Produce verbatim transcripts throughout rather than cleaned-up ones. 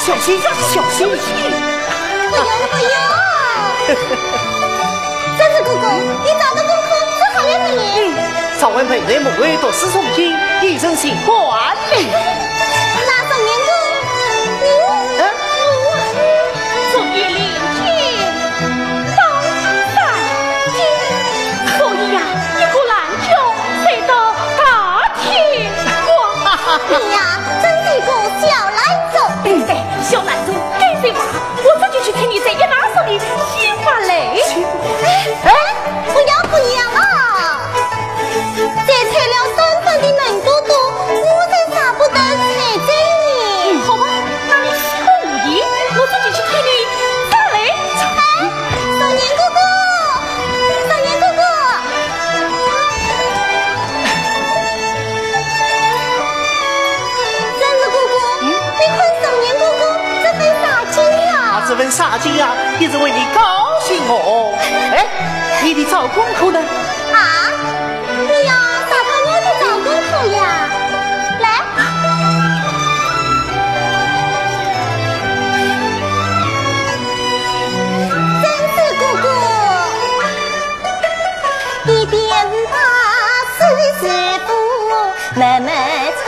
小心，小心！不要，不要！贞子哥哥，你找到功课做好了没有？嗯，赵文佩在门外读书诵经，一人心欢喜。那少年哥，你……嗯？昨夜连天打三更，所以呀，一个懒觉睡到大天光。你呀，真是个小懒虫。哎，小懒虫，跟随我，我这就去替你摘一大束的鲜花来。哎，哎，不要，不要啊！摘采了三番的嫩朵朵，我才舍不得采摘呢。好吧，那你先不用，我这就去替你摘来。哎，少年哥哥，少年哥哥。 贞子哥哥，嗯？你看少年哥哥这份啥劲呀？啊，这份啥劲呀，也是为你高兴哦。哎，你的早功课呢？啊，你呀，啥时候的早功课呀？来。贞子哥哥。 一边把四师傅慢慢唱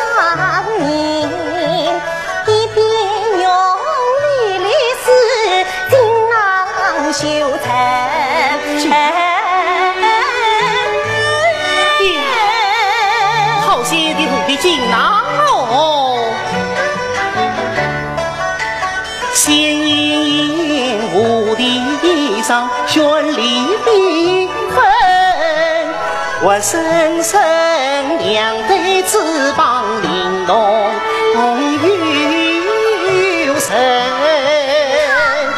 吟，一边用力使劲囊修成。好些的我的劲囊哦。 先舞地上旋律缤纷，活生生两对翅膀玲珑有神。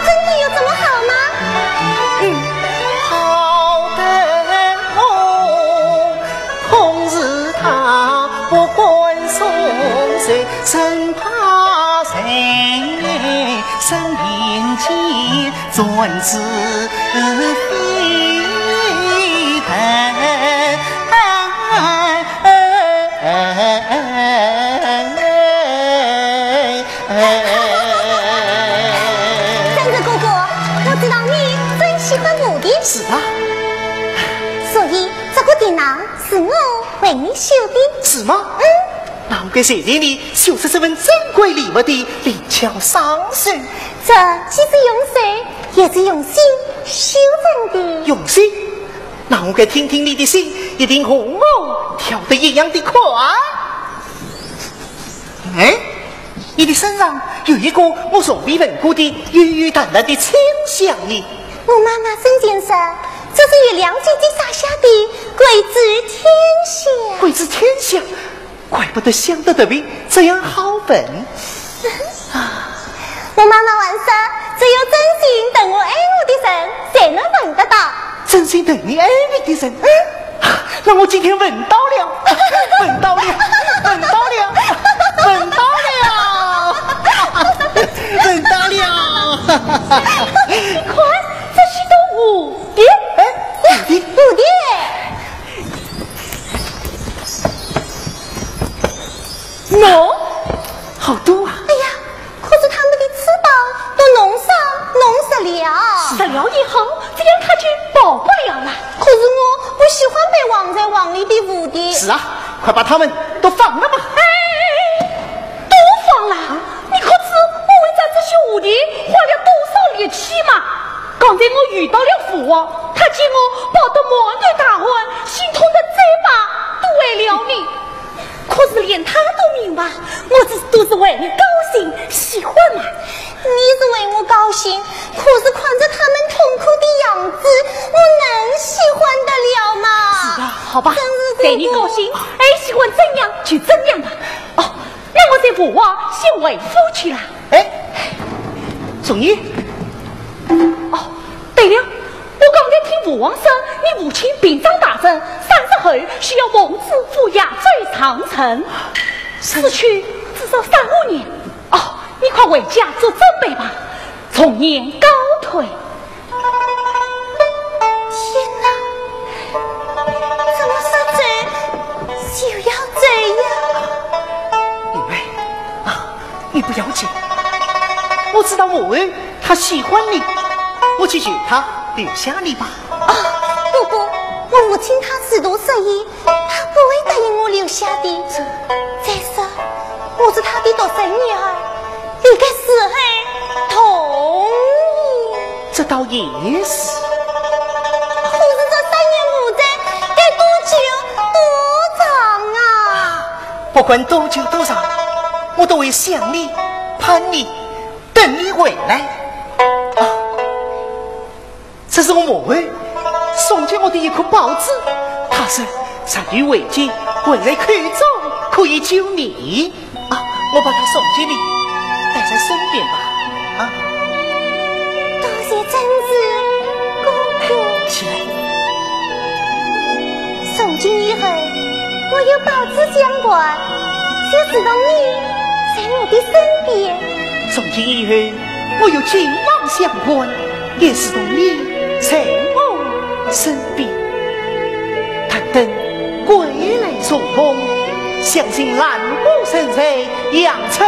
真的有这么好吗？嗯，好得哦，空是他不管松寿，生怕人生眼前 转子飞奔。贞子哥哥，我知道你最喜欢蝴蝶。是啊。所以这个锦囊是我为你绣的。是吗？嗯。 那我该谢谢你，就是这份珍贵礼物的灵巧双手。这既是用手，也是用心绣成的。用心？那我该听听你的心，一定和我跳得一样的快。哎，你的身上有一股我从未闻过的幽幽淡淡的清香呢。我妈妈生前说，这是月亮姐姐撒下的桂枝清香。桂枝清香？ 怪不得香得特别这样好闻。我妈妈还说，只有真心疼我爱我的人，才能闻得到。真心疼你爱你的人？嗯。啊，那我今天闻到了，闻到了，闻到了，闻到了，闻到了。你看，这是朵蝴蝶。哎，蝴蝶？蝴蝶。 喏，好多啊！哎呀，可是它们的翅膀都弄伤、弄折了。折了以后，这样它就跑不了了。可是我不喜欢被网在网里的蝴蝶。是啊，快把它们都放了吧。哎，都放了？你可知我为了这些蝴蝶花了多少力气吗？刚才我遇到了父王，他见我跑得满头大汗，心痛得嘴巴都歪了呢。 可是连他都明白，我这都是为你高兴，喜欢嘛。你是为我高兴，可是看着他们痛苦的样子，我能喜欢得了吗？是啊，好吧，真是……随你高兴，爱喜欢怎样就怎样吧。哦，那我在父王先回府去了。哎，仲义。哦，对了， 我刚才听父王说，你父亲病重大症，三日后需要奉旨赴扬州长城，思去至少三五年。哦，你快回家做准备吧，仲义告退。天哪，怎么说走就要走呀？林妹，啊，你不要紧。我知道母后她喜欢你，我去求她留下你吧。啊，不不，我父亲他是大生意，他不会答应我留下的。再说，我是他的独生女儿，应该伺候同意。这倒也是。可是这三年无见，该多久多长啊？不管多久多长，我都会想你、盼你、等你回来。啊，这是我母后送给我的一颗宝珠，她说，十月回京，回来口中可以救你。啊，我把它送给你，带在身边吧。啊，多谢曾子哥哥。起来。从今以后，我有宝珠相伴，就如同你在我的身边。从今以后，我有金榜相伴，也是同你在我身边。但等归来重逢，相信兰花盛开，阳春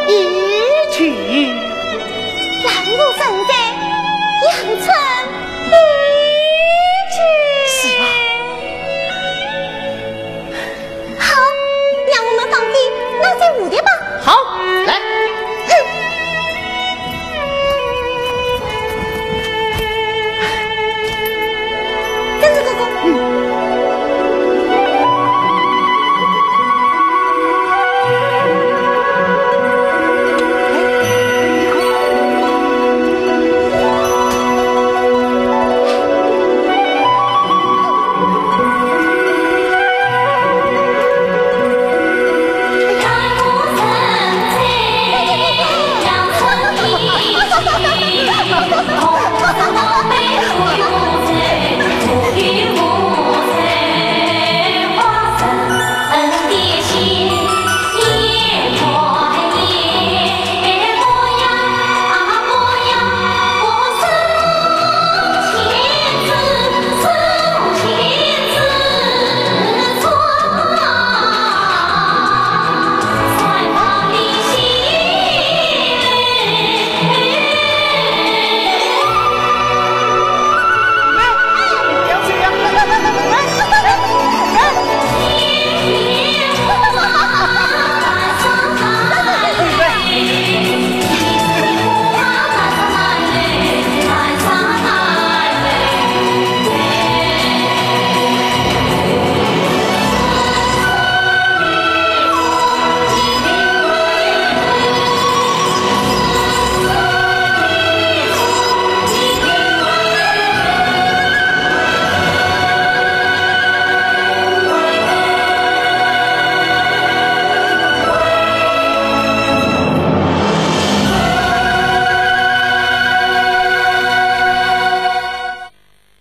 依旧。兰花盛开，阳春依旧。是啊。 好，让我们放飞那些蝴蝶吧。好，来。哼。跟着哥哥。嗯。哎，你看。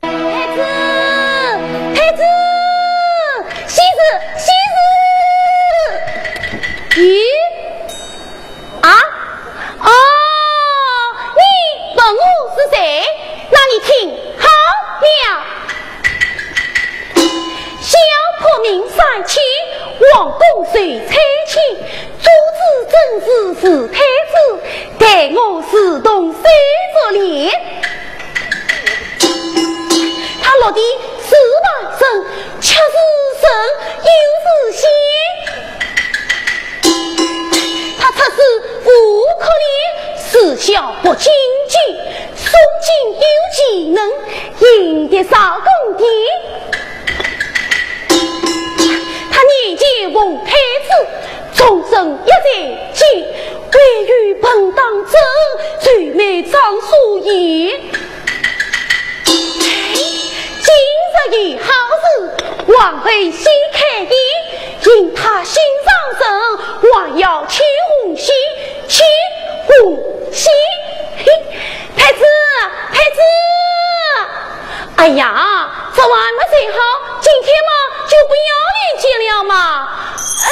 太子，太子，喜事，喜事！咦？啊？哦，你问我是谁？那你听好了。萧何命三千，王公受差遣，朱子正是太子，待我如同手足连。 他落得是外甥，却是神又是仙。他出师无可恋，自小博经卷，诵经有技能，赢得少公殿。他年前奉太子，终身一在京，位于本当中，最美尚书院。 今日有好事，皇后喜开颜，因她新上任，还要牵红线，牵红线。嘿，太子，太子！哎呀，这还没睡好，今天嘛，就不要连见了嘛。呃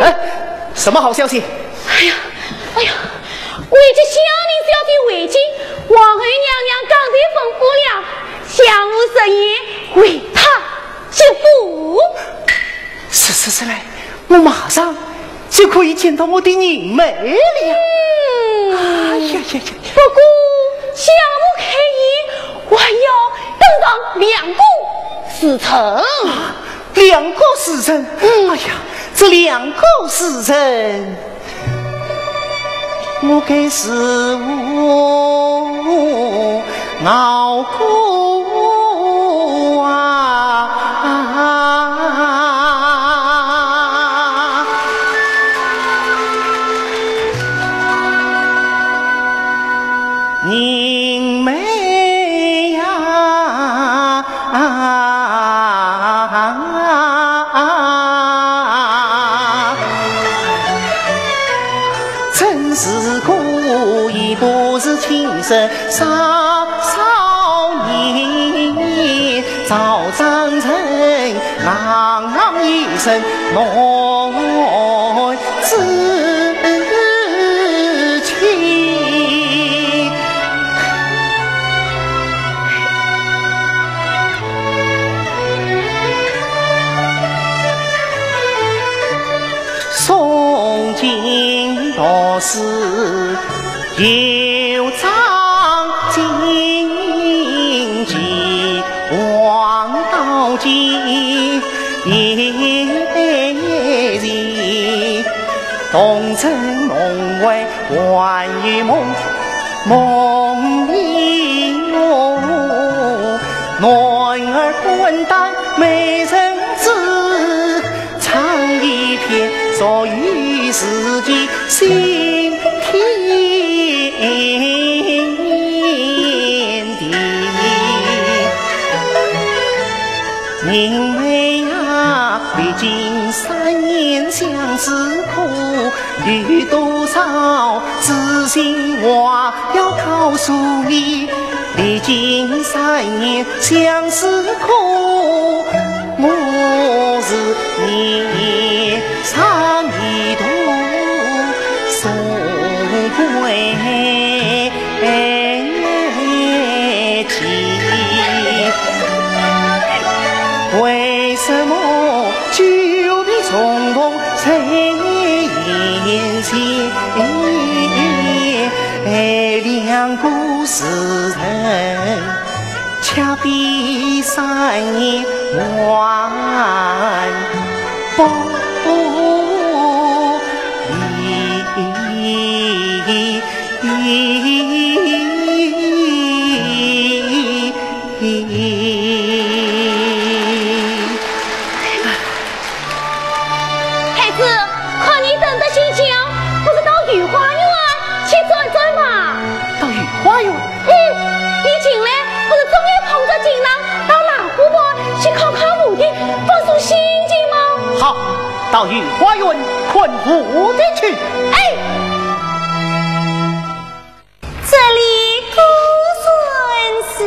哎，什么好消息？哎呀，哎呀，为着孝宁小姐回京，皇后娘娘刚才吩咐了，下午十一为她接风。是是是，来，我马上就可以见到我的宁妹了呀。嗯。哎呀呀呀。不过，下午开宴，还要登上两个时辰。啊，两个时辰？嗯。哎呀，这两个时辰，我该如何熬过啊？孩子，看你等得心焦，不如到御花园去转转吧。到御花园？嗯，你近来不是总爱捧着锦囊到拉湖泊去看看蝴蝶，放松心情吗？好，到御花园看蝴蝶去。哎。 这里果然是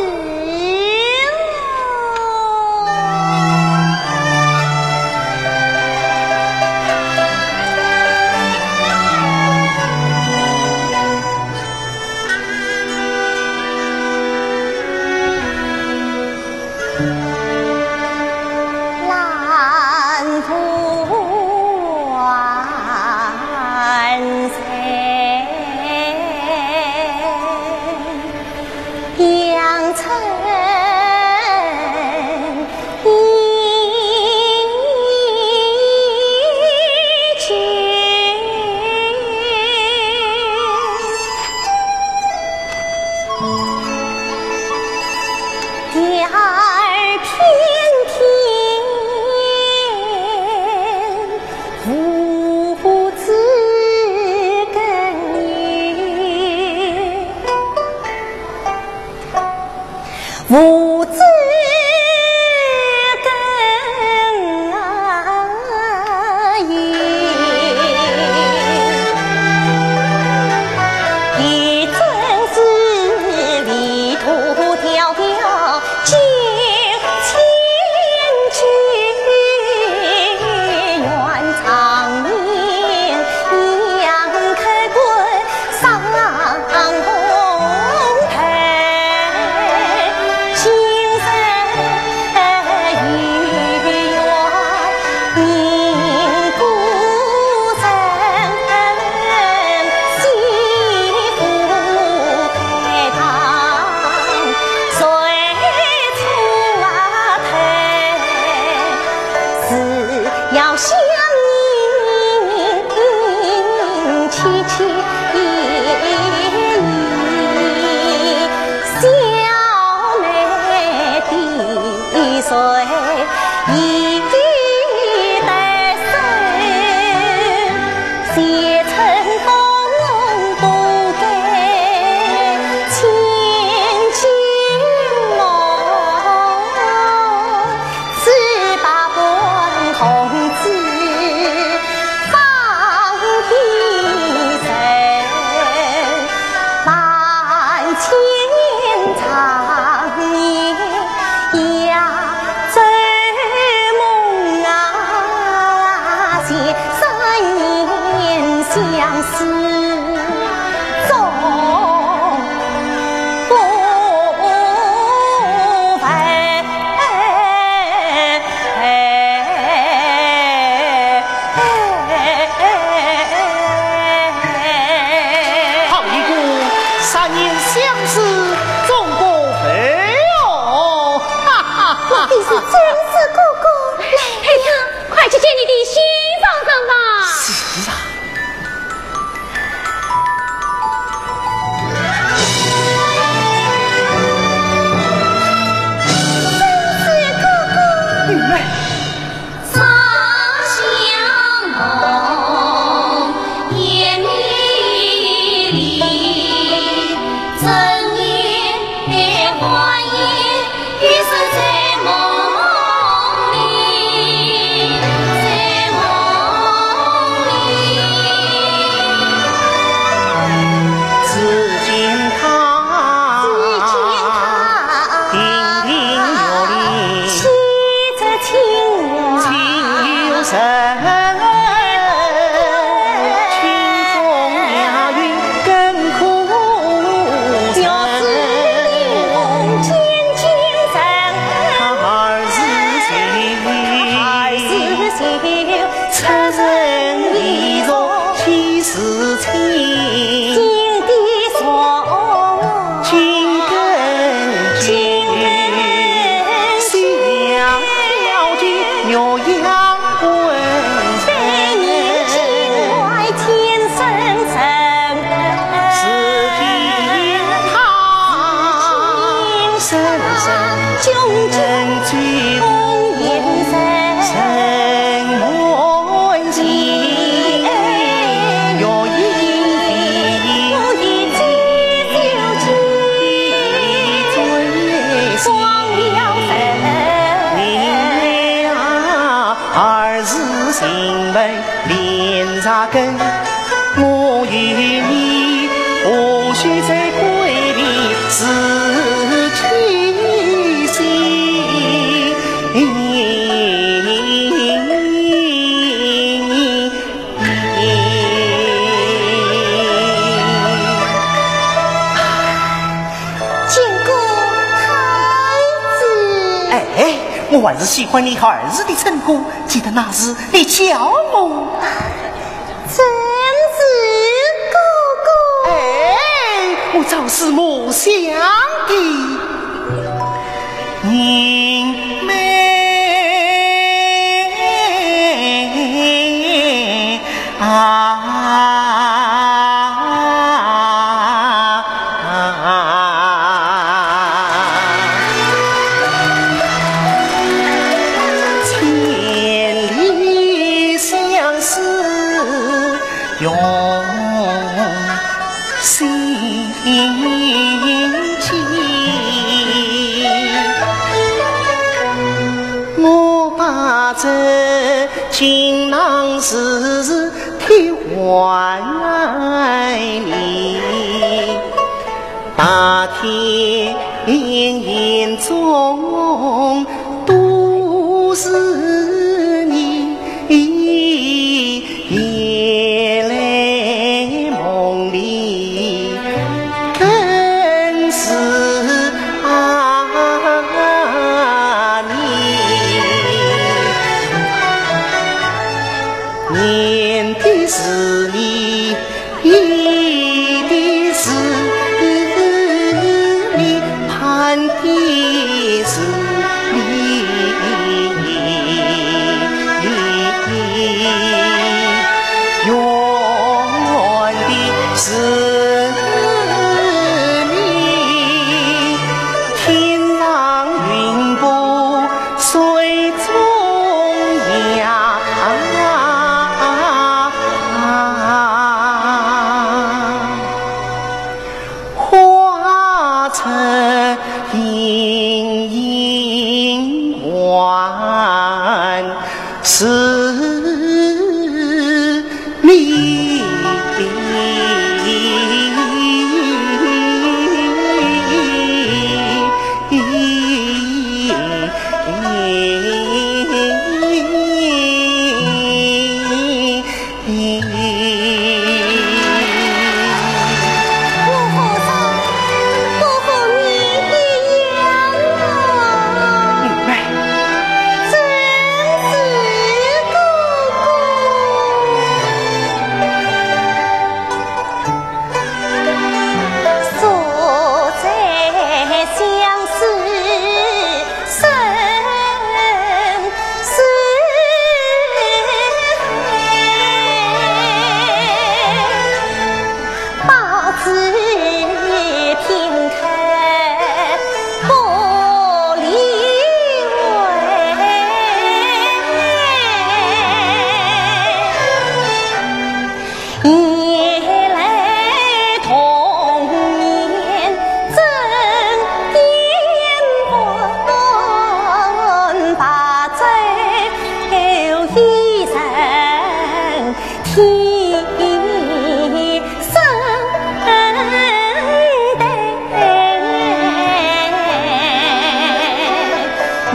哎，我还是喜欢你儿子的称呼，记得那时你叫我。 真是哥哥。哎，我早是默想的。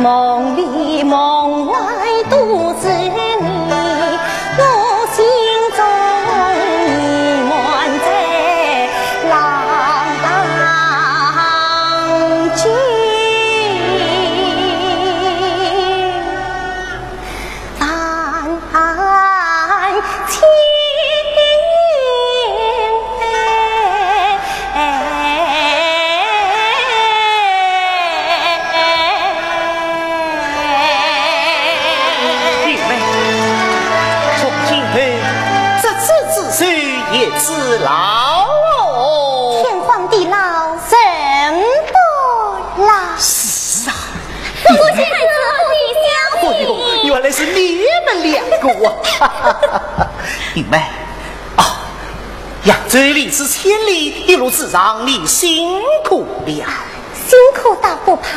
梦里梦外都是你，我心中已满在浪淘尽。 万千妹，从今后执子之手，也之劳哦。天荒地老，人不老。是啊。 哥哥，现在是我的消息。哦哟，原来是你们两个啊！明白。啊，扬州历史千里，一路之上你辛苦了。辛苦倒不怕，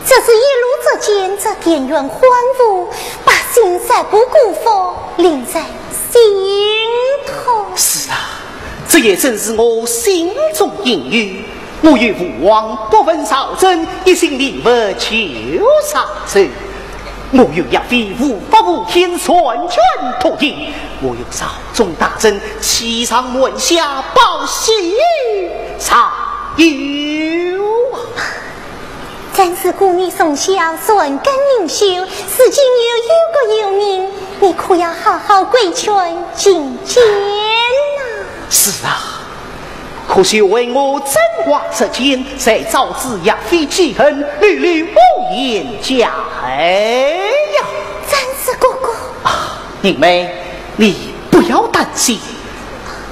只是一路之间，这田园荒芜，百姓食不果腹，令人心痛。是啊，这也正是我心中隐忧。 我与父王不问朝政，一心礼佛求上寿。我与岳飞无法无天，全权独行。我与朝中大臣欺上瞒下，报喜上忧啊！真是故你从小善耕吟诗，如今又有功有名，你可要好好规劝进谏呐。是啊， 可是为我真话之间，才招致岳飞记恨，屡屡无言加害呀。真是哥哥。啊，凝眉，你不要担心。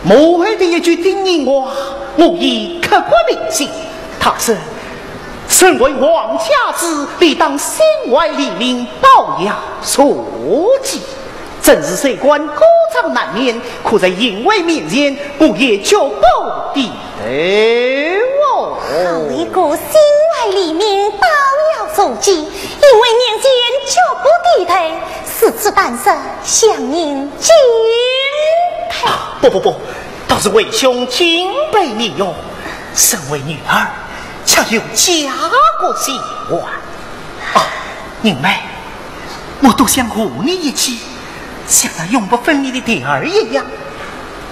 母后的一句叮咛话，我已刻骨铭心。她说，身为皇家子，理当心怀黎民，报效社稷。 正是虽官过掌难免，可在英威面前，我也绝不低头哦。好一个心怀黎民，报效社稷，英威面前绝不低头，如此胆色，向您敬佩。啊，不不不，倒是为兄敬佩你哟。身为女儿，却有家国心怀。啊，凝眉， 我多想和你一起，像那永不分离的蝶儿一样，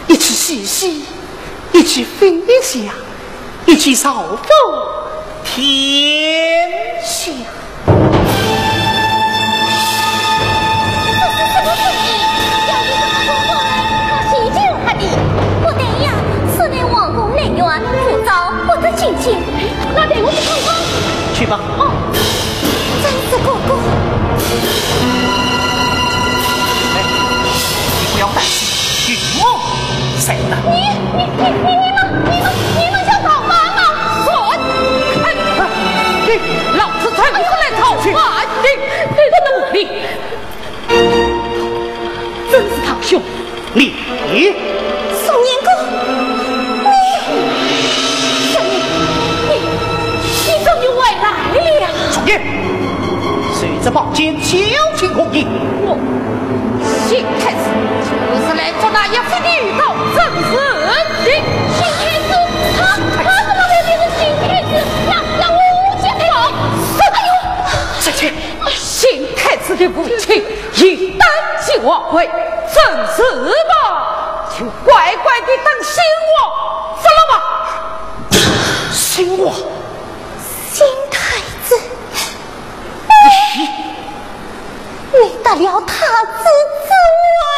一起嬉戏，一起飞翔，一起造福天下。这是什么声音？要你怎么说话呢？他喜酒还没。不对呀，此乃皇宫内院，不招不得进去。那待我去看看。去吧。哦。 真是哥哥。哎，你不要担心，有我在呢。你、你、你、你、你们、你们、你们想造反吗？滚！哎，你老子正是来造反的，你在哪里？曾氏堂兄， 你，宋年哥，你，你，你，你终于回来了。宋年，手执宝剑，究竟何意？我，邢太子，就是来捉拿岳飞的余党曾氏的。邢太子，他，他怎么会变成邢太子？那，那我，我现在要，哎呦！再见。 邢太子的父亲应当即亡国，曾氏吧，就乖乖地当新王，服了吧？新王？邢太子，你，你夺了太子之位，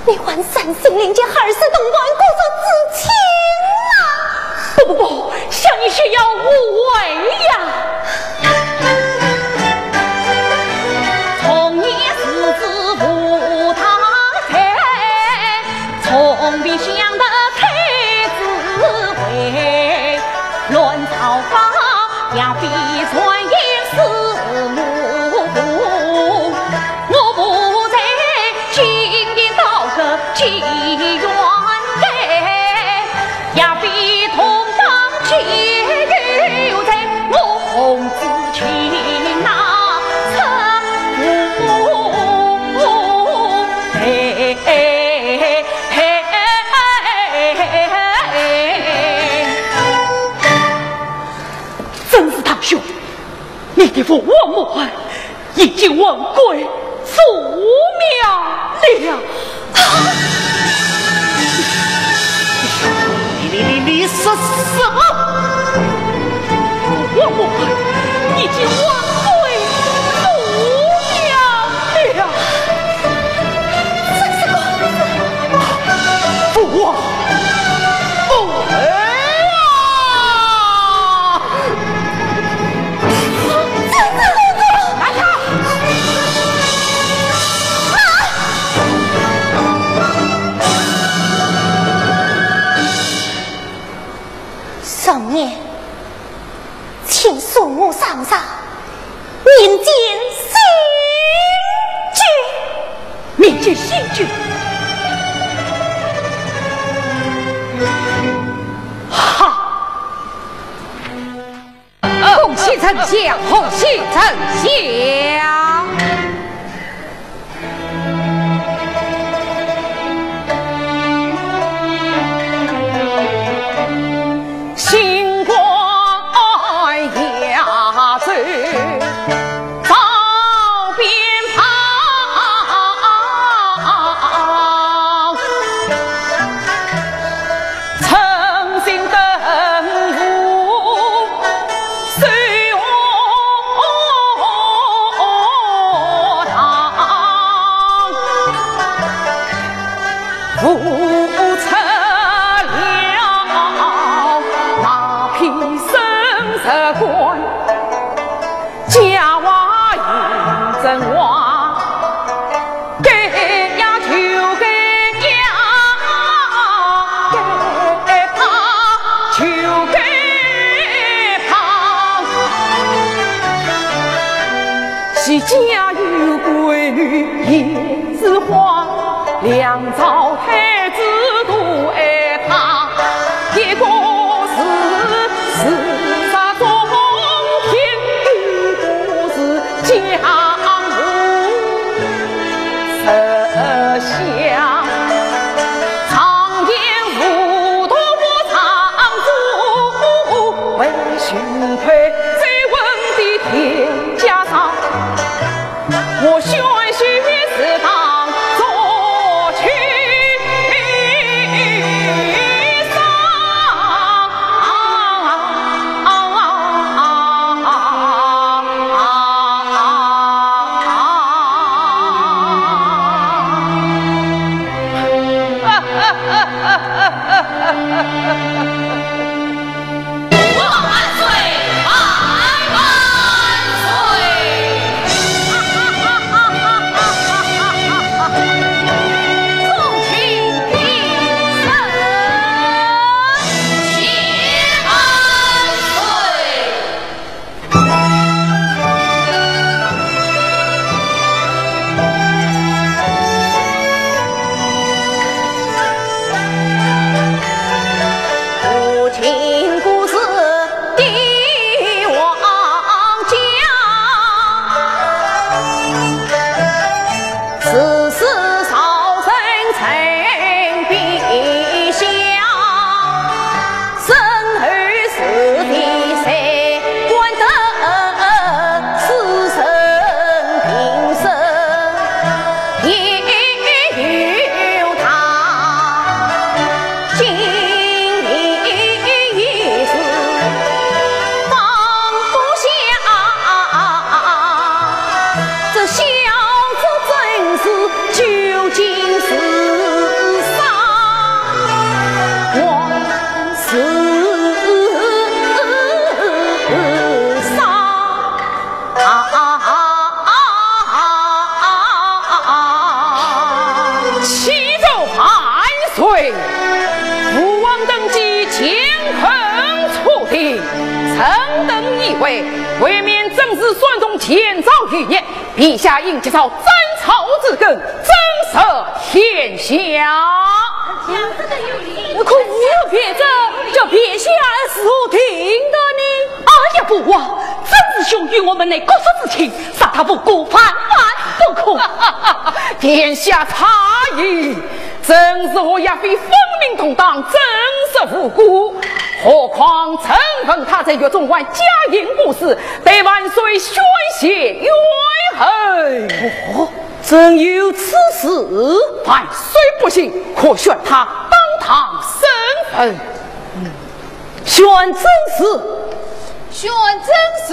你还三心两意，二世同堂，故作自清啊！不不不，想你休要误会呀！童年时子无大才，从未想得太子位，乱朝纲，杨妃传言四目红。 我不在金殿倒个解元台，杨妃同当解元台，我红紫金那成红台。曾氏堂兄，你你的父王母汉已经亡归祖庙了。你你你你说什么？父王母汉已经亡归祖庙了。这是个父王，母后啊！ 少年，请随我上朝，面见先君。面见先君。哈！ 恭喜丞相，恭喜丞相。星光耀斗，照边旁。 诚心等候，守堂。无出了那批生死官，家话应真话。 该呀就该呀，该怕就该怕。徐家有闺女也是慌，梁朝太子都爱她。 一个是四十中天，一个是江湖十相。常言武断不藏主，唯胸怀才稳的天下上。 我选秀是当做去上。万岁，万万岁！众卿平身，谢万岁。 启奏万岁，父王登基，乾坤初定，臣等以为，未免正是算中天造余年， 陛下应急草斩草除根，震慑天下。可你有别哉，这陛下是何定夺呢？哎呀，父王，曾子兄与我门内国色之亲，杀他无辜，万万不可。殿下差矣，曾子和岳飞分明同党，怎说无辜？何况臣闻他在狱中还假行官司，对万岁宣泄冤恨。哦，真有此事？万岁不信，可宣他当堂审问。宣正是。宣正是。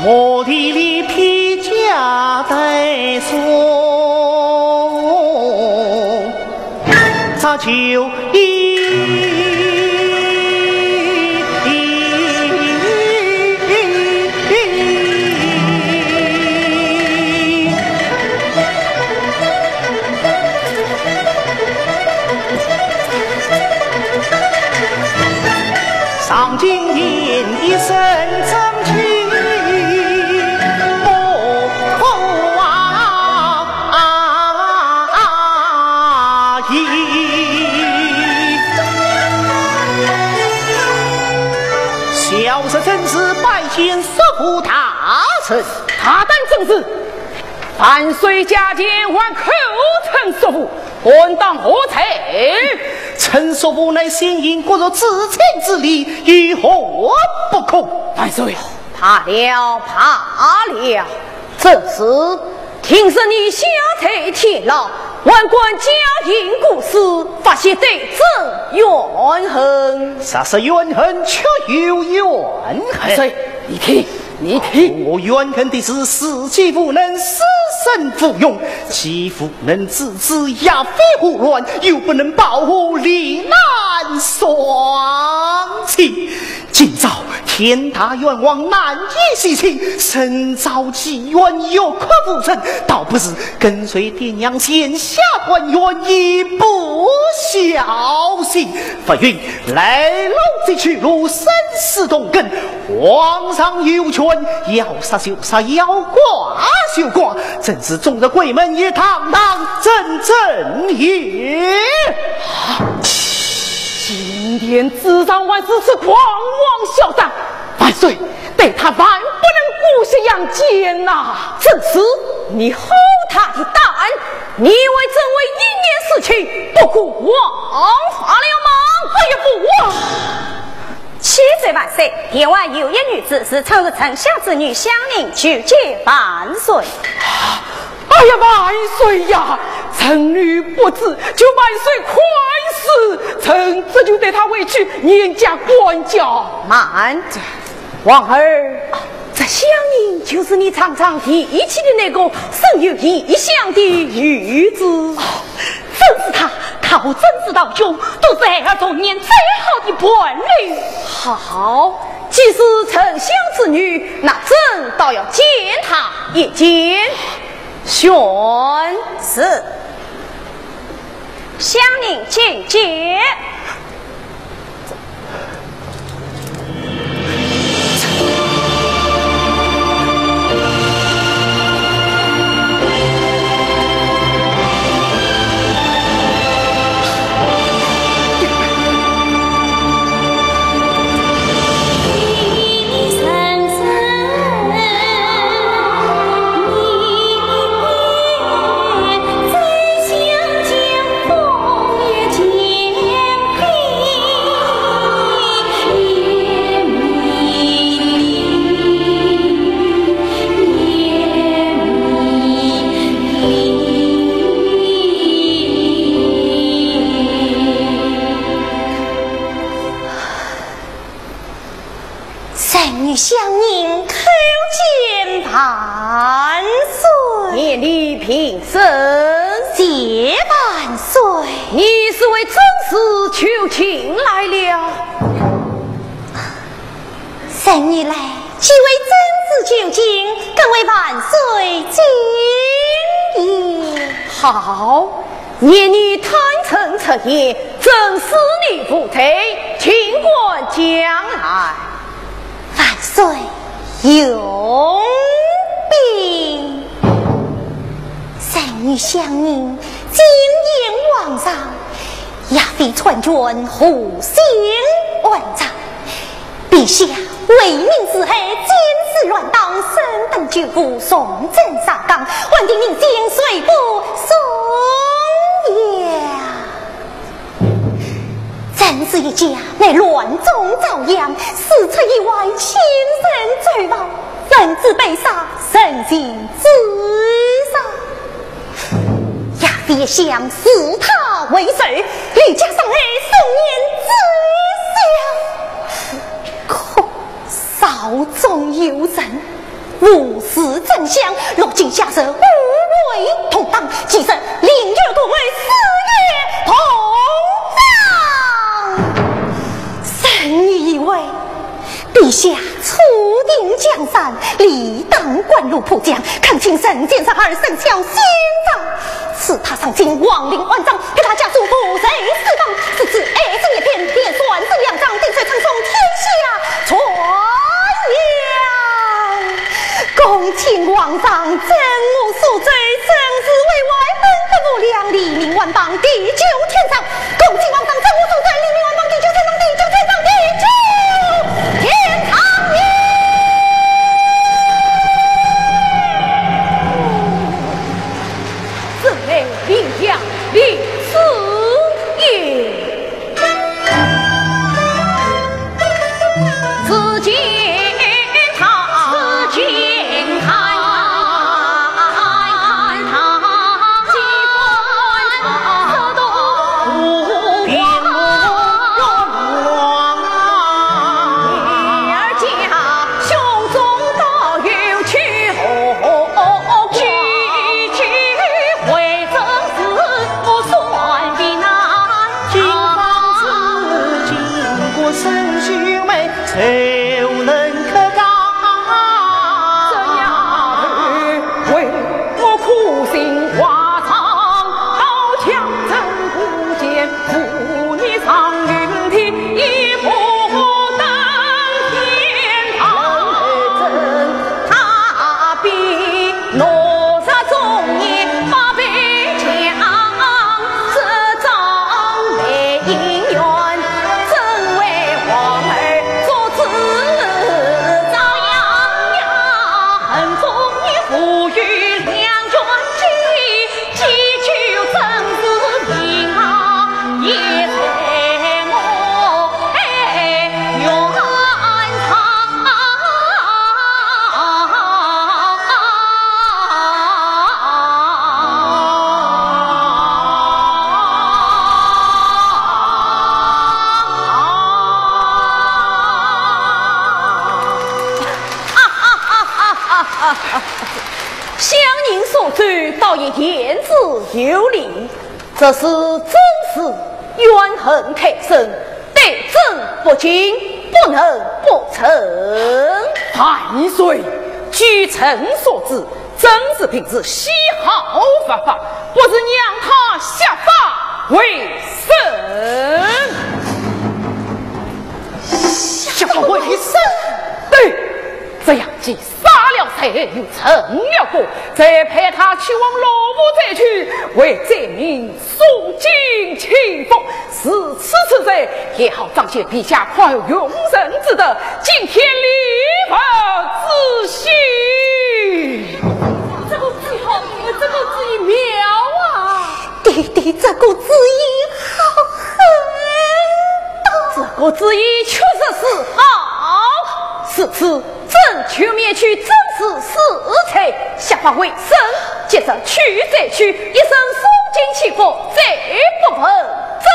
我的里披甲带送，早就已。 上金殿一声张起，不可啊！小侄正是拜见叔父大人。大胆正是！万岁驾前还口称叔父， 本当何罪？臣叔父乃先贤国舅至亲之礼，有何不可？万岁，罢了，罢了。这事听说你下在天牢，还管假行官司，发泄的真怨恨。啥是怨恨，却有怨恨。万岁，你听， 你听，我怨恨的是自己无能，私生无用，既无能制止亚妃胡乱，又不能保护李兰双亲。今朝天大冤枉，难以洗清，身遭其冤，欲哭无声，倒不如跟随爹娘前下断冤，以报效心。 不允来路这去路生死同根，皇上有权要杀就杀，要剐就剐，朕是忠直闺门，也堂堂正正也。金殿之上，还如此狂妄嚣张，万岁！ 待他万不能姑息养奸呐！正是，你好大的胆，你以为朕为一念私情，不顾王法了吗？哎呀，父王！启奏万岁，殿外有一女子，自称是丞相之女香凝，求见万岁。 哎呀，万岁呀！臣女不知，求万岁宽恕，臣这就带她回去严加管教。慢，皇儿，这香凝就是你常常提起的那个身有异象的女子。正是她，她和甄氏堂兄都是孩儿童年最好的伴侣。好，既是丞相之女，那朕倒要见她一见。 宣旨。香凝觐见。 三女香凝叩见万岁。念你平身。谢万岁。你是为甄氏求情来了？三女来，既为甄氏求情，更为万岁请安。好，念你坦诚出言， 朕赦你无罪，请官讲来。万岁容禀。三女香凝进言皇上，亚妃婵娟护心万丈，陛下为民除害，监视乱党，升等九五，重整沙场，还请明镜随部送这一家乃乱中遭殃，事出意外，亲人走亡，人之悲伤，人情至上。爷爹想视他为仇，李家伤害，数年之久。可 朝中有人，无视真相，落井下石，互为同党，其实另有图谋，死也同党。臣以为，陛下初定江山，理当官路铺将，看清人奸贼，二审小心肠。 赐他上京，王令万丈，逼他家属不仁四方，四次二十年变，便算是两张定罪，称颂天下传扬。恭请皇上准我恕罪，真是为外本不无良，黎民万邦，地久天长。恭请皇上准我恕罪，黎民万邦，地久天长，地久天长，地久天长也。 正为临江立誓也。自今他，自今他，乡人所奏，倒也言之有理。这是真是怨恨太深，对朕不敬，不能不臣。万岁！据臣所知， 曾氏平日喜好犯法，不如让他削发为僧。削发为僧？对，这样既杀了贼，又成了功，再派他去往罗浮灾区，为灾民 诵经祈福，如此之罪，也好彰显陛下宽容容人之德，敬天理佛之心。这个主意好，这个主意妙啊！爹爹，这个主意好很。这个主意确实是好。如此， 朕就免去曾氏死罪，削发为僧，接着去再去，一声诵经祈福，再不问，朕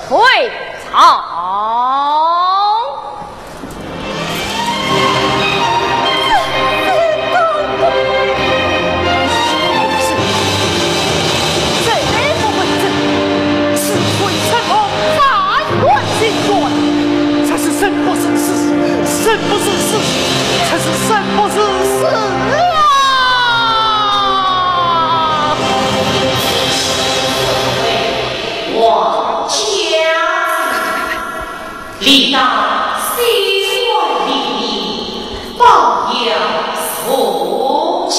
退朝。 这是生不如死，生不如死，这是生不如死啊！王家，理当心怀礼义，报效社稷。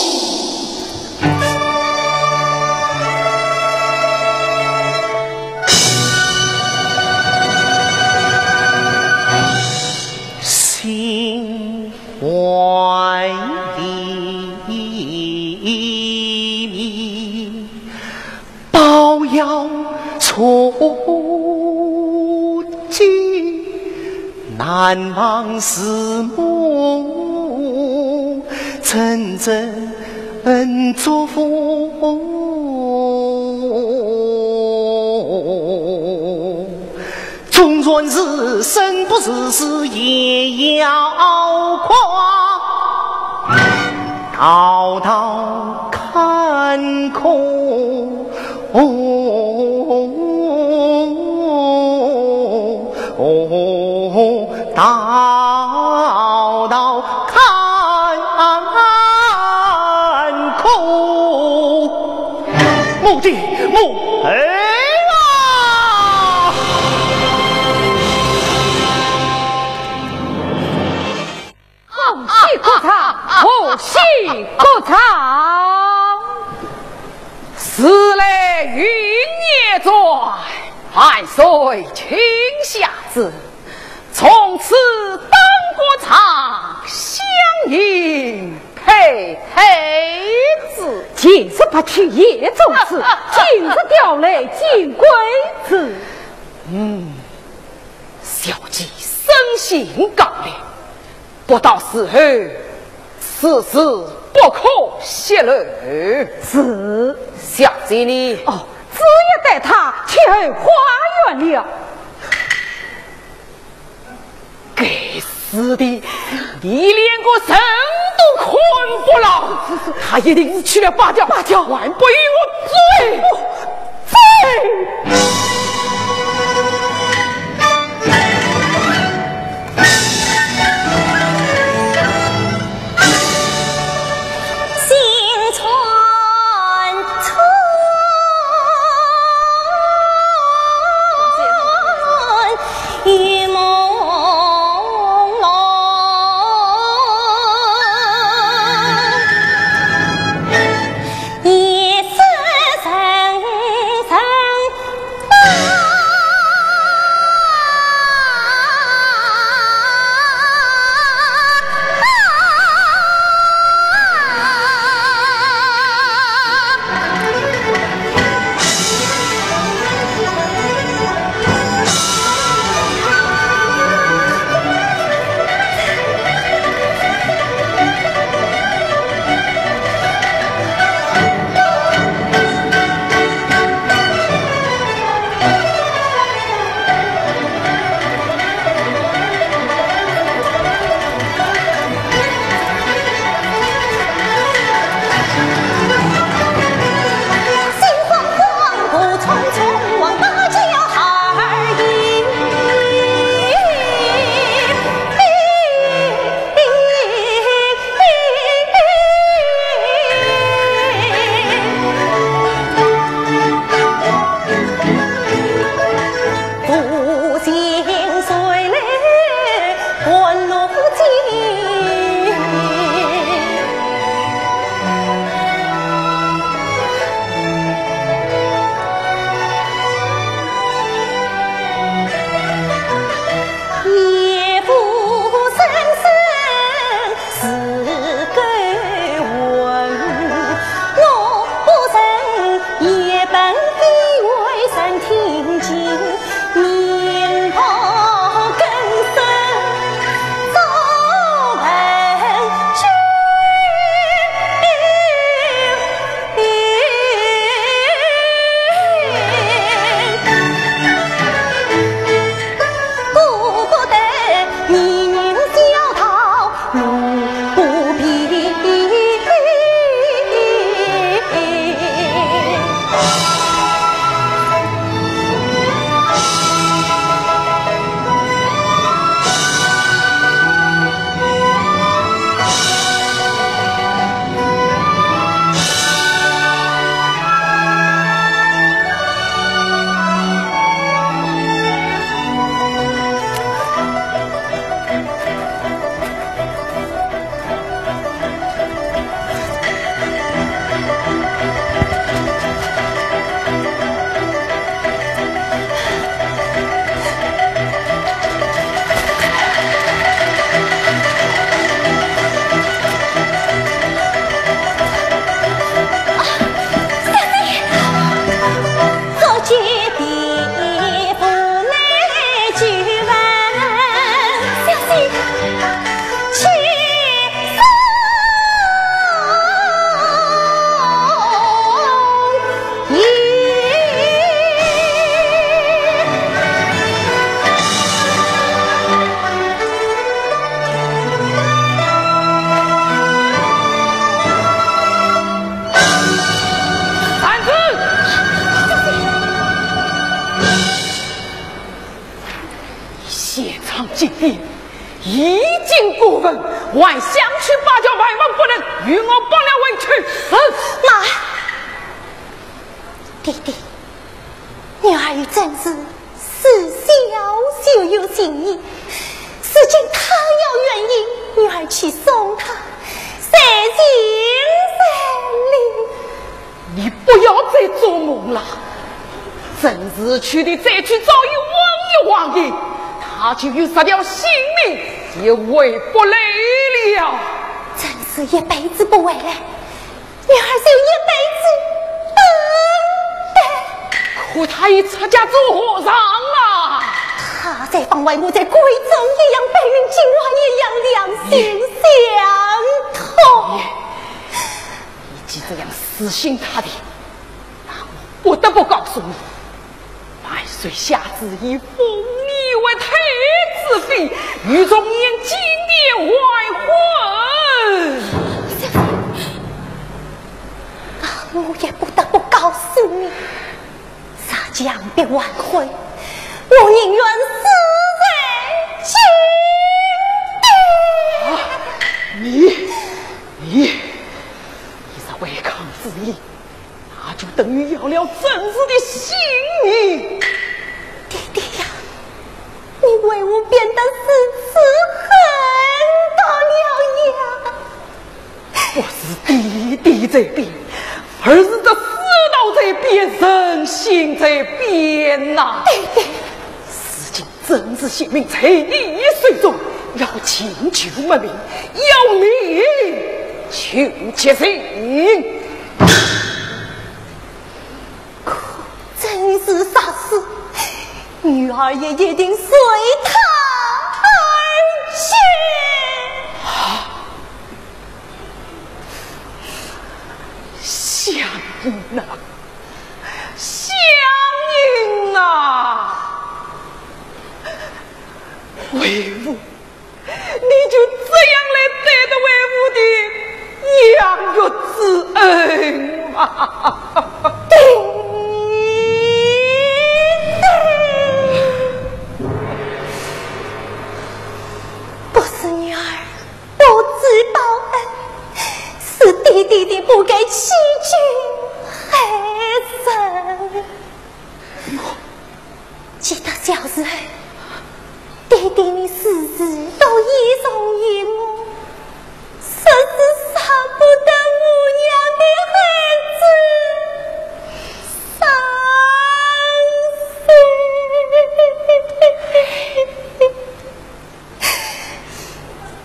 心怀礼义，报效社稷。难忘时母真正祝福。纵然是生不如死也要狂，道道坎坷。 哦，道道坎坷。母的，母儿啊！ 恭喜国丈，贺喜国丈！时来运也转，万岁卿下旨，从此当国丈，相迎配妃子。前日不去也重此，今日调来金贵子。嗯，小姐生性刚烈， 不到时候，此事不可泄露。是。小姐呢？哦，子夜带她去后花园了。该死的，你连个人都看不牢，他一定是去了芭蕉，芭蕉。还不与我追！追！现场祭奠，已经过分，还想去巴结外王不能，与我绑了回去。是。慢，爹爹，女儿与曾氏自小就有情谊，如今她要愿意，女儿去送她，三情三理。 你不要再做梦了。曾氏去的再去找一汪一汪的，他就有十条性命也回不来了。曾氏一辈子不回来，女儿就一辈子等待。可他已出家做和尚了。他在房外，我在闺中，一样白云，金花一样两心相通。 你既这样死心塌地，那我不得不告诉你，万岁下旨以封你为太子妃，与容颜金殿完婚。那我也不得不告诉你， 若强逼完婚，我宁愿死在金殿。啊，你，你，你若违抗旨意，那就等于要了曾氏的性命。爹爹呀，你为何变得如此狠毒了呀？ 不是爹爹在变，而是这世道在变，人心在变呐。爹爹，如今曾氏性命在你手中，要情救不明，要命救急性。可曾氏若死，女儿也一定随她而去。 湘云呐，湘云呐，为父，你就这样来对待为父的养育之恩吗？爹爹，不是女儿 不知报恩，是爹爹的不该欺君害人。记得小时候，爹爹你时时都倚重于我，说是舍不得我娘的孩子伤心。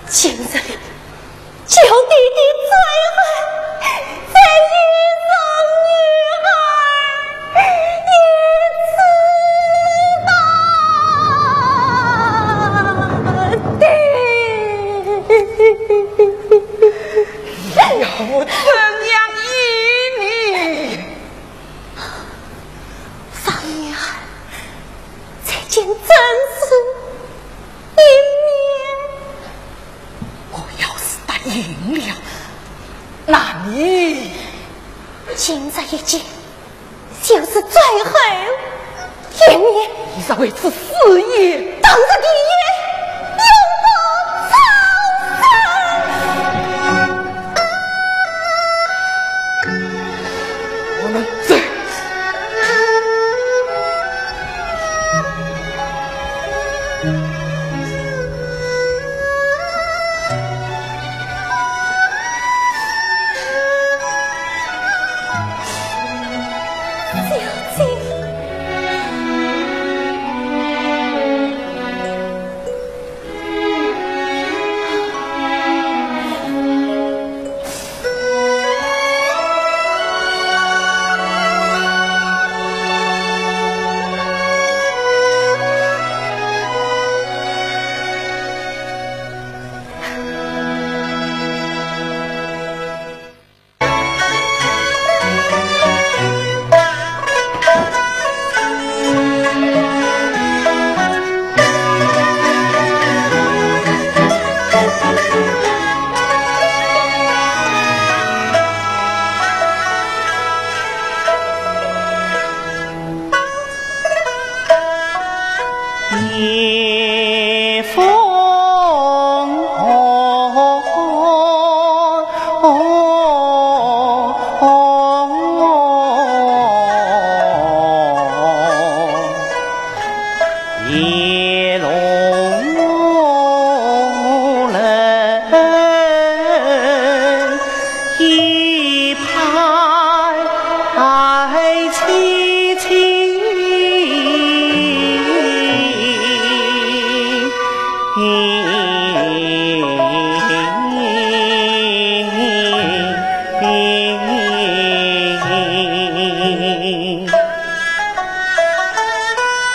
今日里，求爹爹最后再倚重女儿一次吧。爹，你要我怎样依你？ 放女儿再见曾氏一面。我要是答应了，那你……今日一见，就是最后一面。你是为此誓言？当日的约，永不超生。 我们走。小姐。龙人一派凄清。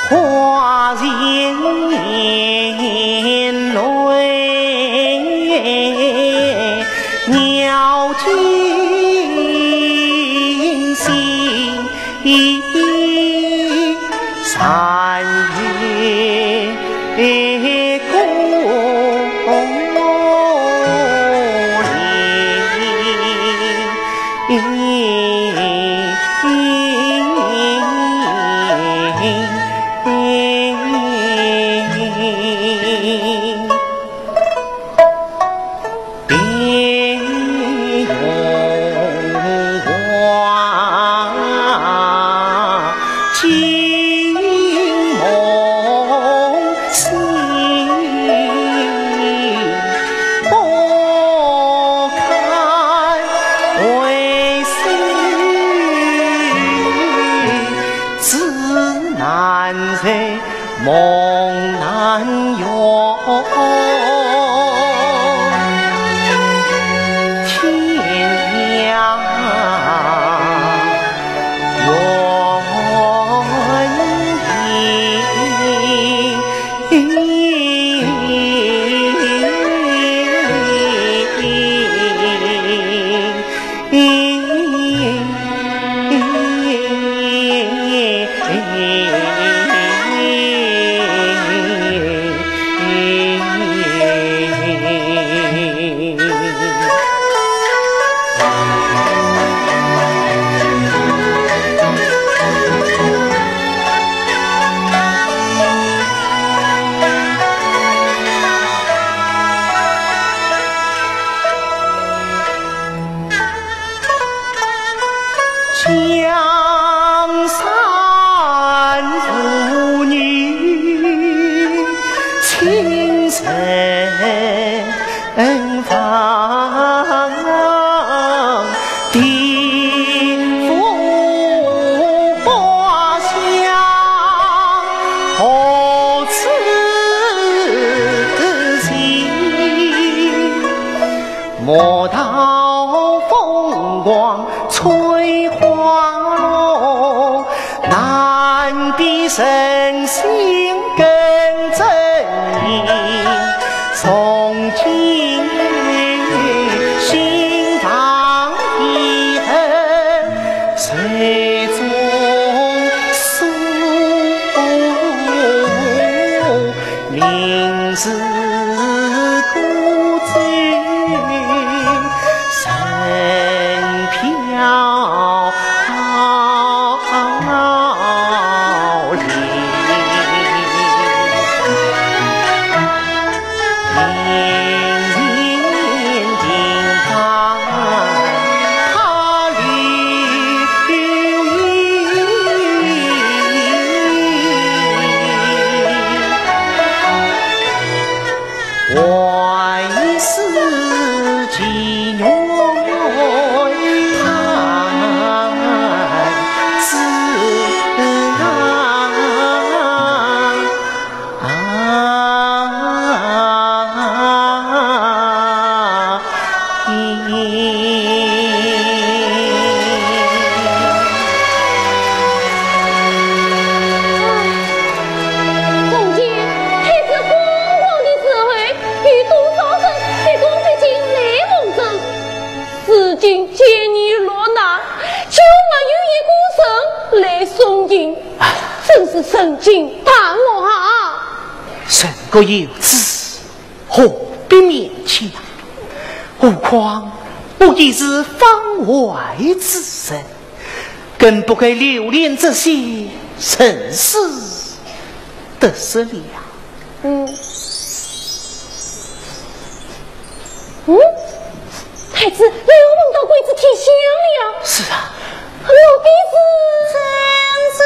花前月，鸟惊心山月。 江山如女，情深 恩望地府花香何处寻？莫道风光吹花落， 难比人心更真意。从今心上的恨，水中诉，明日孤舟人飘 从前太子昏黄的时候，有多少人毕恭毕敬来奉承，如今见你落难，就没有一个人来送行，真是人尽淡漠啊！人各有志， 何必勉强？何况我也是方外之人，更不该留恋这些尘世得失了。嗯。嗯？太子，你又梦到鬼子提香了？是啊。落的是？娘子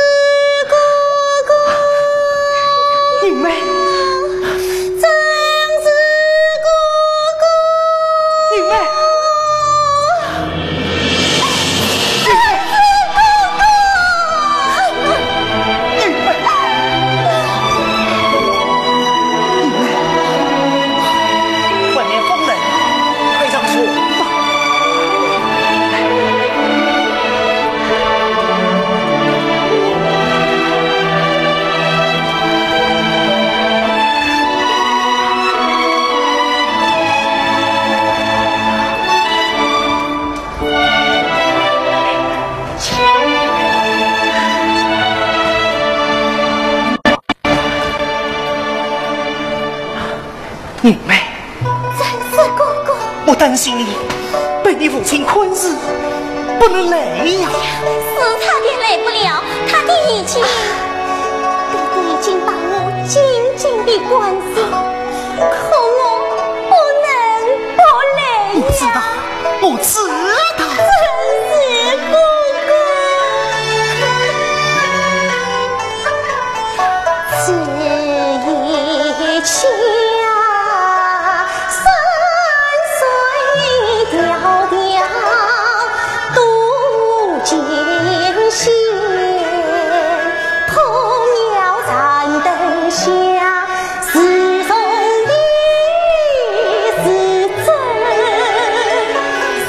哥哥。云妹。明白。真是哥哥。我担心你被你父亲困住，不能来呀。是差点来不了，他爹已经，爹爹已经把我紧紧地关住，可我不能不来呀。我知道，我知道。真是哥哥。 这一家山水迢迢都惊险，破庙燃灯下，是忠的是真，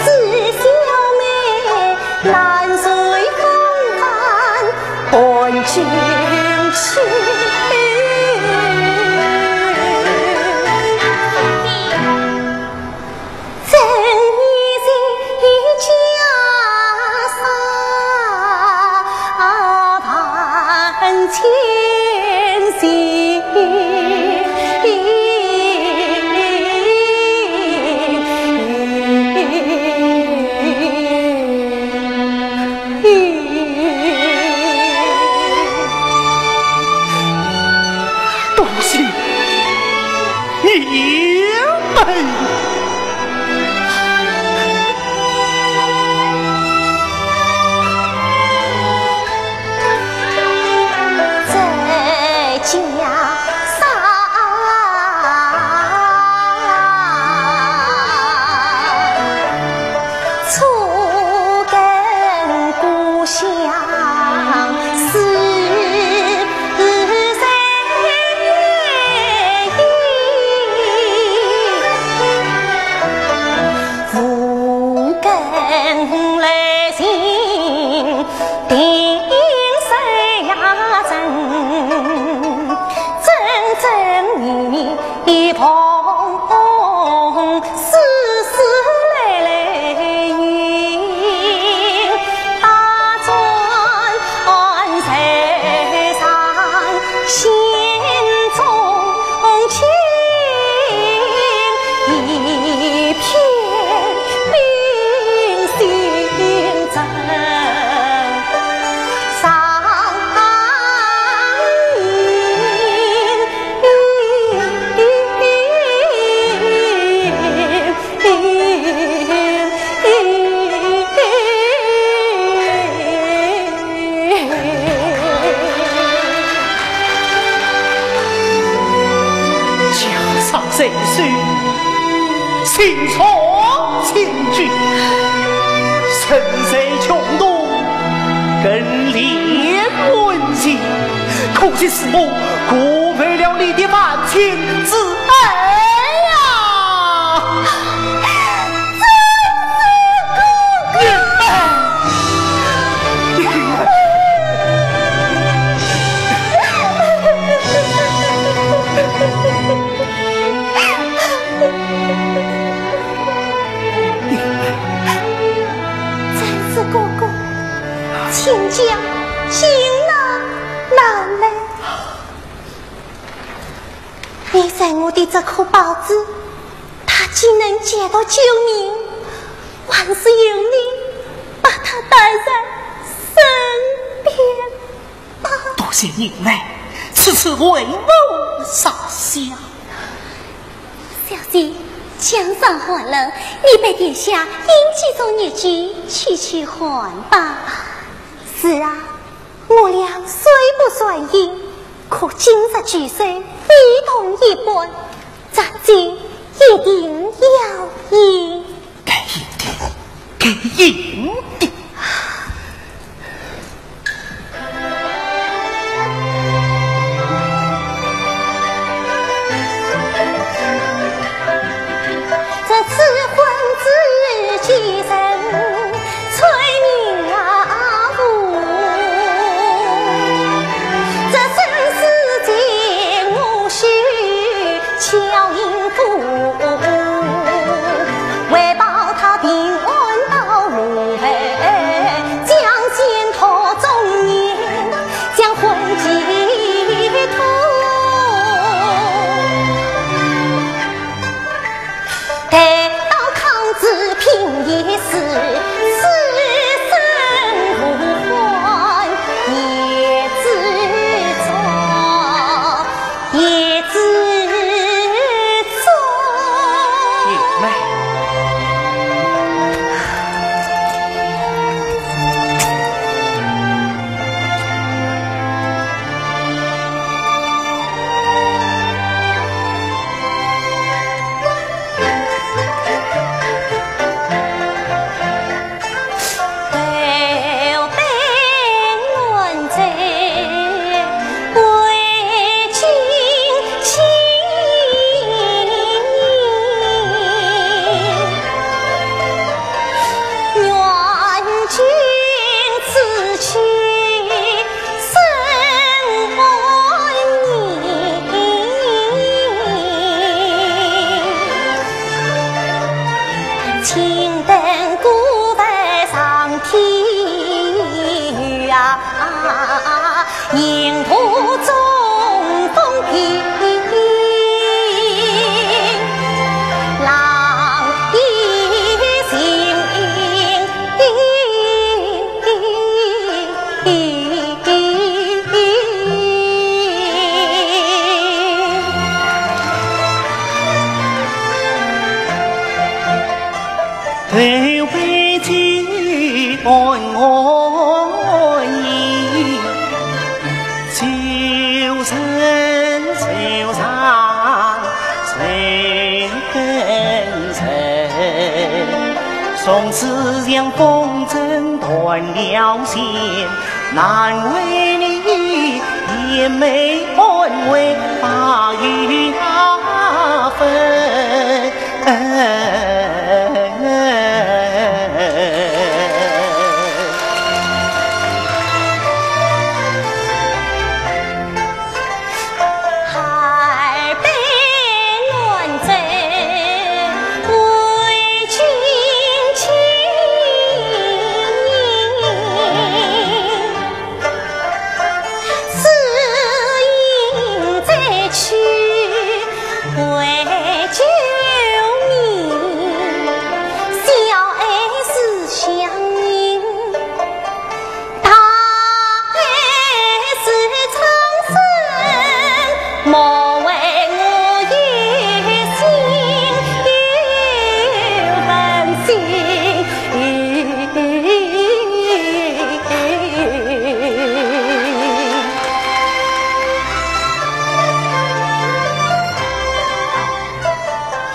是小妹难随芳欢。 伴君去。真是一家三万千心。 多谢你们。在家 初跟故乡思在眼影，无根来寻定谁呀人，真正你 一旁丝丝累累影，打转在上心中情，一片冰心针。 上家常在手，心常千句。身在穷途，更怜恩情，可惜是我辜负了你的万千之爱呀！ 真是哥哥，请讲，情难难耐。你在我的这颗宝子，它竟能解毒救命，还是有你把它带在身边。 多谢你来，此次为母烧香。小姐，江上寒冷，你陪殿下饮几盅热酒，驱驱寒吧。是啊，我俩虽不算饮，可今日酒水非同一般，咱酒一定要饮。 该饮的，该饮的。这赐婚之期人催命啊！ 这生死在我手，巧迎福，为报他平安到路。沿途中风平，浪已静。对为几番我意，旧人旧人谁跟谁？从此让风尘断了线，难为你，也没安慰，把与他分。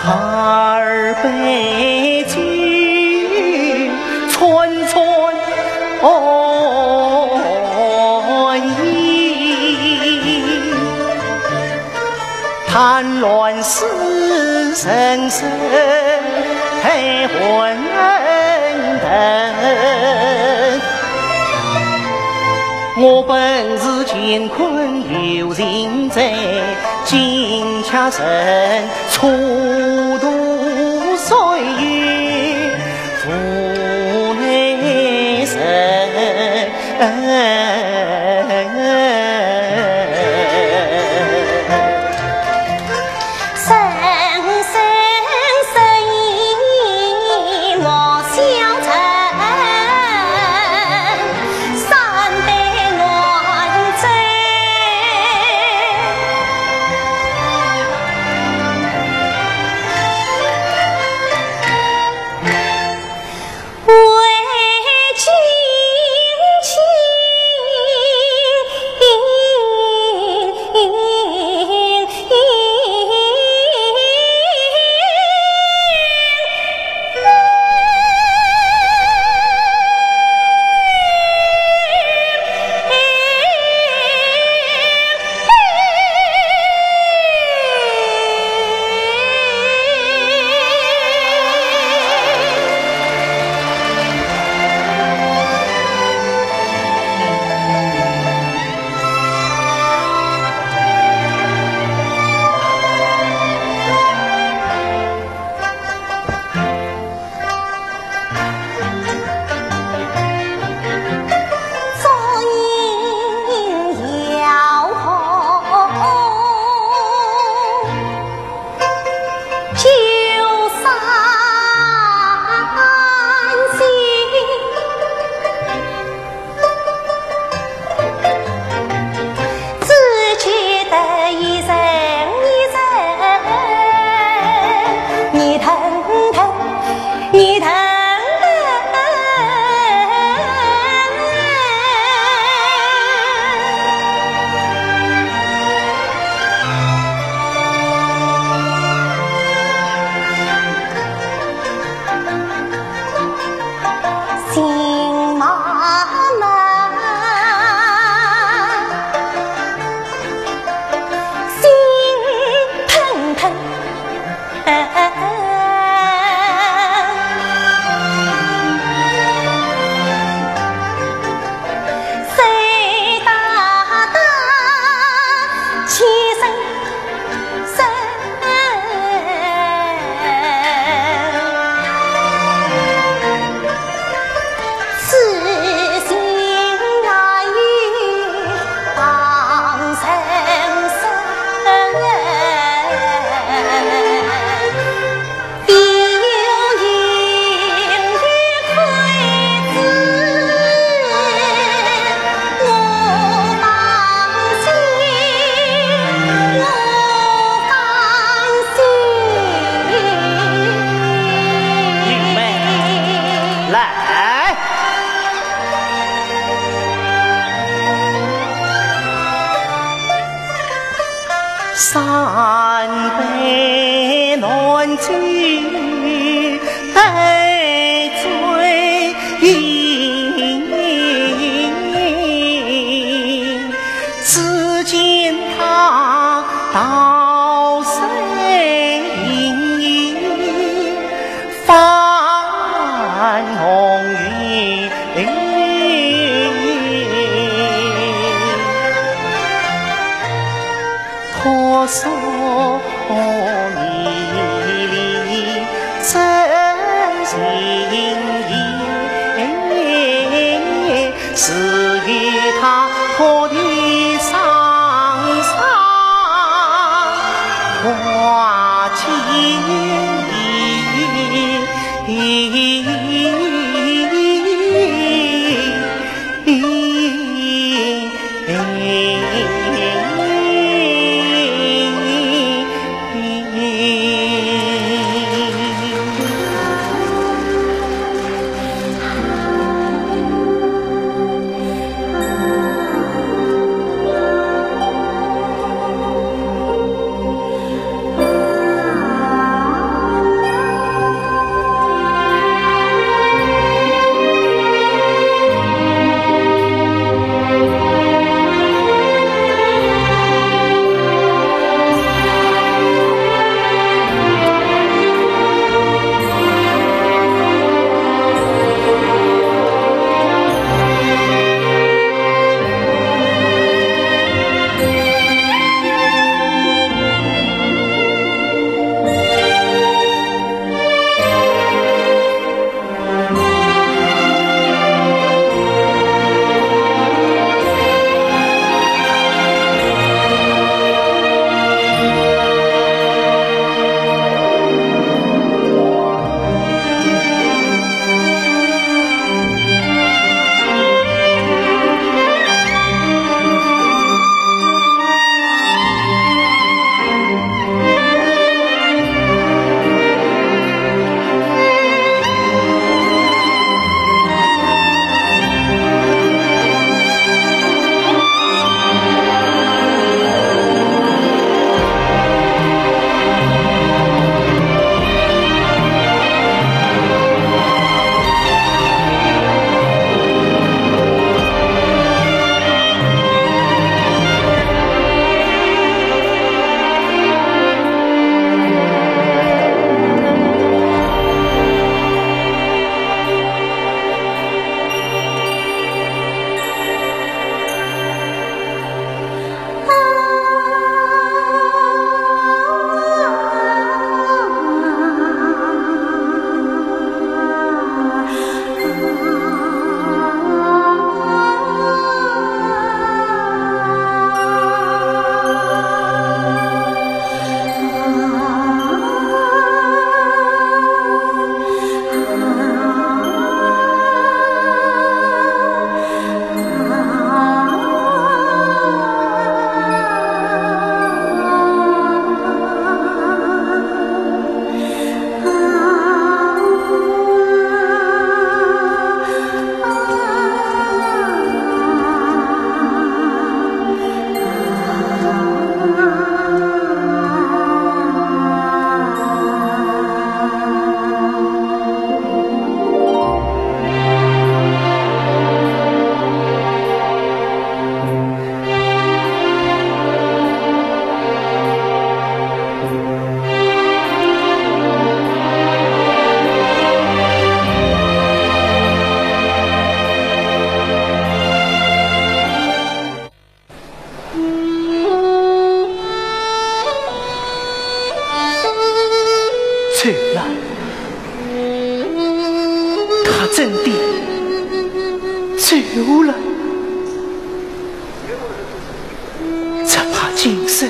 二杯酒，串串欢喜。 谈乱世人生太混沌。我本是乾坤有情者，今却身蹉跎岁月，无奈人醉杯饮，只见他桃色盈盈，翻红云。 婆娑迷离真情意，只有他破地双双花间。 走了，他真的走了。只怕今生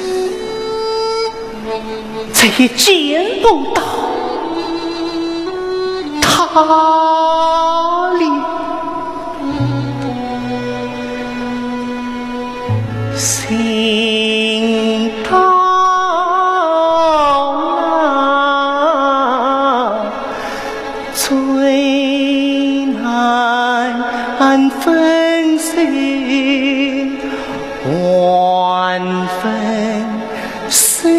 再也见不到他了。 情到了最难分手，还分手。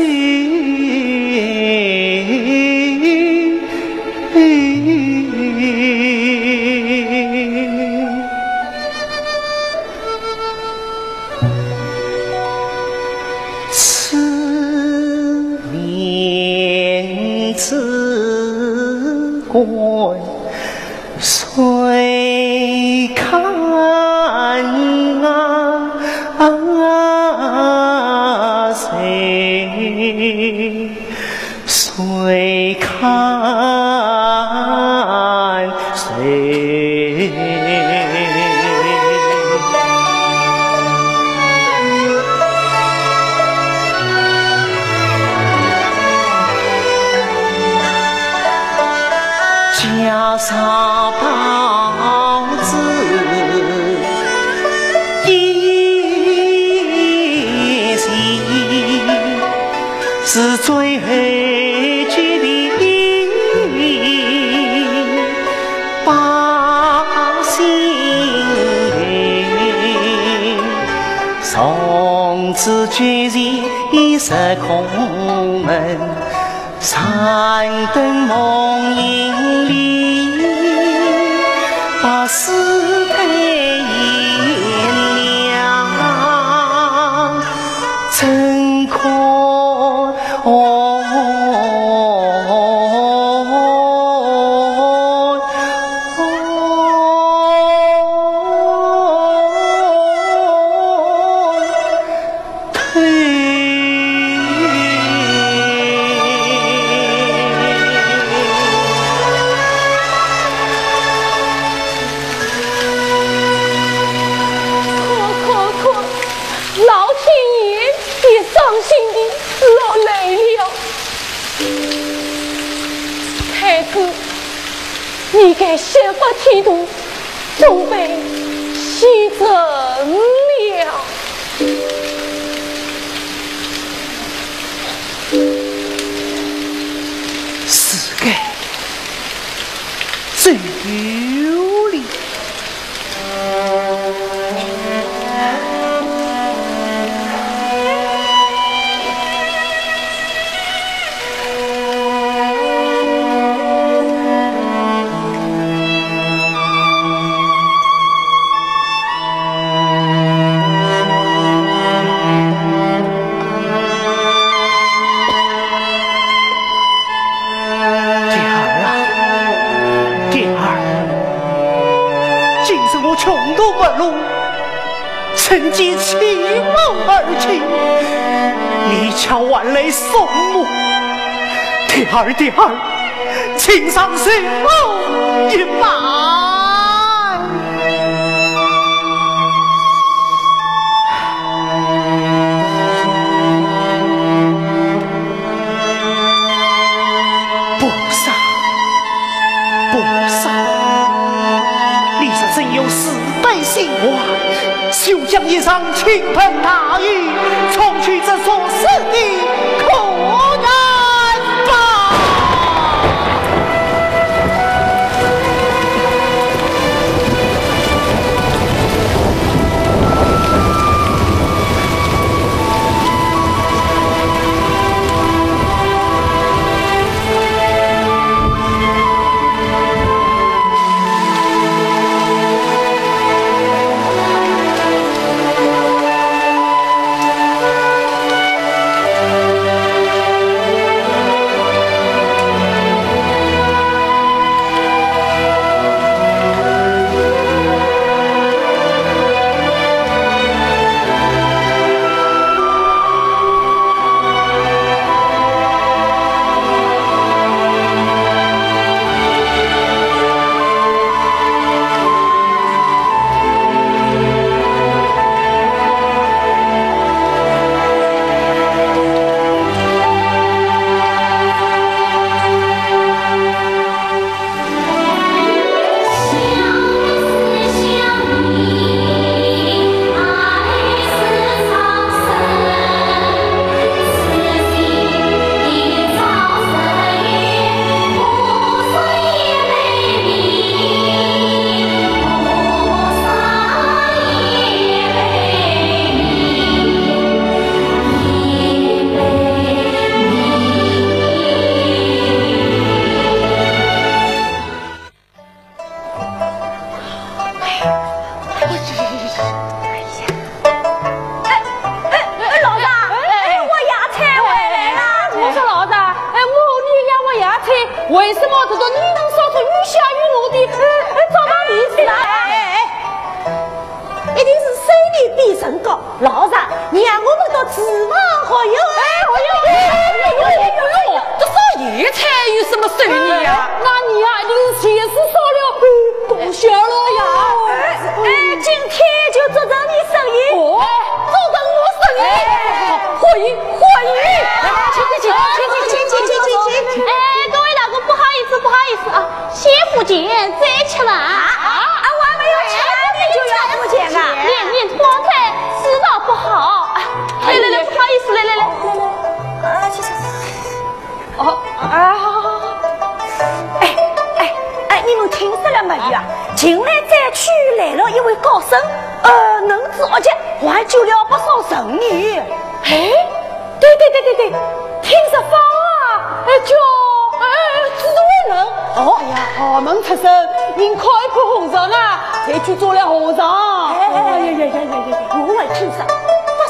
谁看啊，谁，谁看谁。 家常包子一席，是最后几品百姓用。从此酒席已是空门。 山灯梦影里，把诗对炎凉，怎可退？ 看，看，看，老天爷也伤心地落泪了。太子，你该削发剃度，总被戏成了。是该。 这有理。 爹儿啊，爹儿，今日我穷途末路，趁机弃屋而去，你却还来送我。爹儿，爹儿，请上受我一拜。 菩萨，菩萨，你若真有慈悲心怀，休将一场倾盆大雨冲去这座寺的苦难吧。哎，哎，哎，老大，哎，挖野菜回来了。我说老大，哎，我屋里要挖野菜，为什么这个女人说你，呃，呃，找到你是吧？哎，哎，哎，一定是生理比身高。老实，你让我们到厨房好友。哎，好友，哎，哎，哎，哎，这少爷菜有什么生理呀？那你呀，一定是前世少了，嗯，狗血了呀。哎，哎，今天就做成你生意。哦，做成我生意。哎，欢迎，欢迎。来，来，请，请，请。哎，各位老哥，不好意思，不好意思啊。 先付钱再吃饭。啊，啊，我还没有吃饭，你就要付钱啊？面面方菜，世道不好。啊，来来来，不好意思，来来来来来。啊，谢谢。哦，啊，好好好。哎哎哎，你们听说了没有啊？近来灾区来了一位高僧，呃，能治恶疾，还救了不少人呢。哎， 对对对对对，听说法啊，哎，叫，哎，紫微能。哦，哎呀，豪门出身，人靠一口红掌啊，才去做了和尚。哎哎哎哎哎哎哎，我还听说，法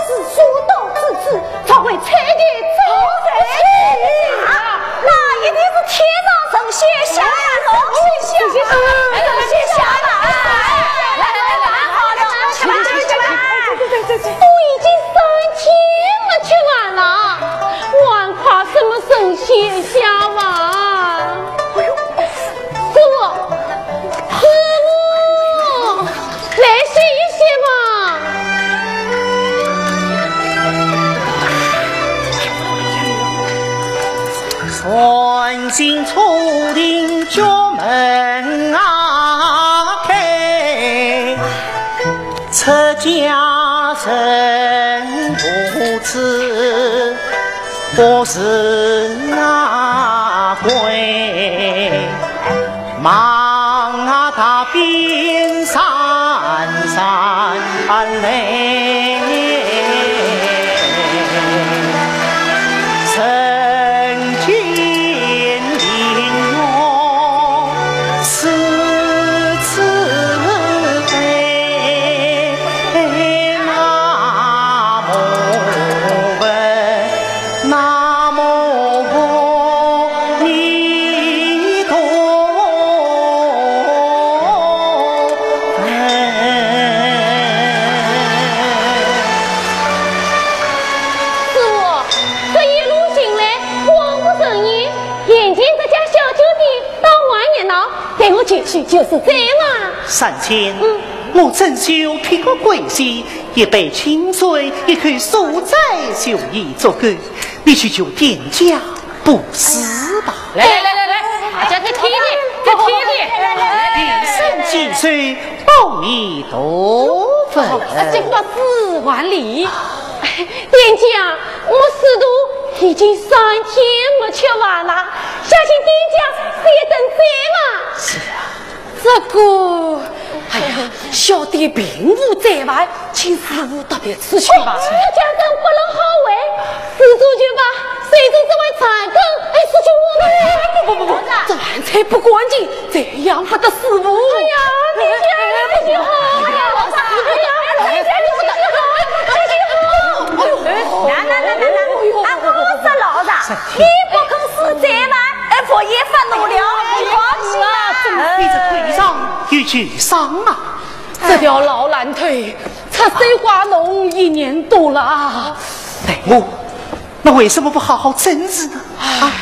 师所到之处，常会彩电照射。啊，那一定是天上神仙下凡喽。神仙下凡，哎，神仙下凡，哎，哎，哎，蛮好的，吃饭，吃饭。都已经三天没吃饭了，还夸什么神仙下凡？哎呦，师傅，师傅，来歇一歇吧。 师傅，这一路行来，荒无人烟，眼前这家小酒店倒蛮热闹，待我进去就是哉嘛。三千，嗯。我正愁避过贵气，一杯清醉，一口素斋就已足够，你去求店家 布施吧。来来来来来，大家再添点，再添点。平生几岁，不免多问。啊，这个是还礼。店家，我师徒已经三天没吃饭了，相请店家先等再嘛。是啊。 这个，哎呀，小店并无再饭，请师傅到别处去吧。这家庄不能好为，师傅去吧，谁知这位残羹还是去我们。不不不不，这饭菜不干净，这样不得师傅。哎呀，你这样不行啊！哎呀，老师，哎呀，你这样不得，这样不得。哎呦，来来来来来，哎呦，啊，我说老实，你不肯吃再饭， 哎，佛爷发怒了，你高兴啊？你这腿上有旧伤啊！这条老烂腿，出手花农一年多了啊。哎，我，那为什么不好好整治呢？啊，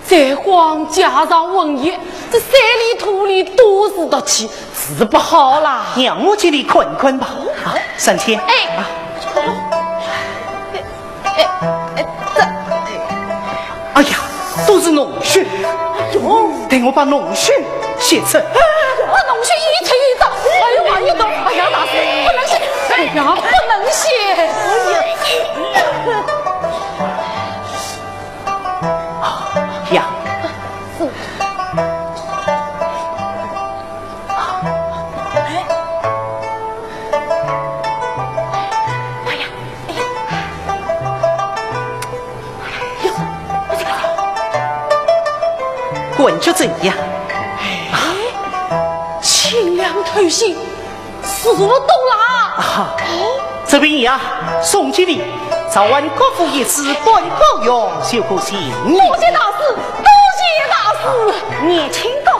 灾荒加上瘟疫，这山里土里都是毒气，治不好啦。让我给你看看吧。啊，三千。哎。啊。 哎，哎，这，哎呀，都是脓血。哎呦，待我把脓血洗出。哎呦，这脓血一出一张，哎呦，哎呦，哎呀，大师，不能洗，哎呀，不能洗。哎呀，呀。 哎，哎呀，哎呀，哟，这个，感觉怎样？哎，清凉透心，舒服多啦。啊，哦，这瓶药送给你，早晚各服一支，半包药就可醒。多谢大师，多谢大师。年轻高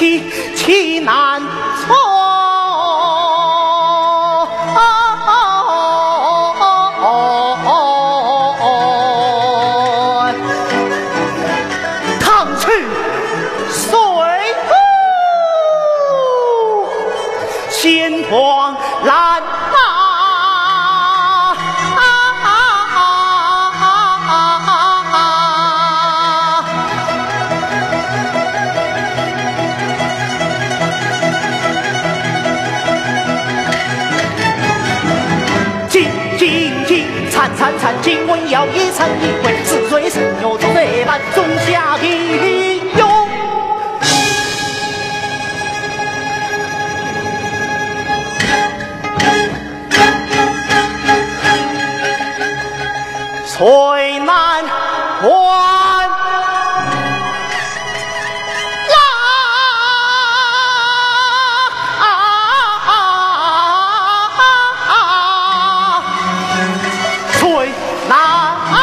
情难测。唐朝谁渡仙狂难啊？ 金金金，惨惨惨，金文耀一惨一回，是谁是牛做谁办，中下英雄。 谁难还？谁难还？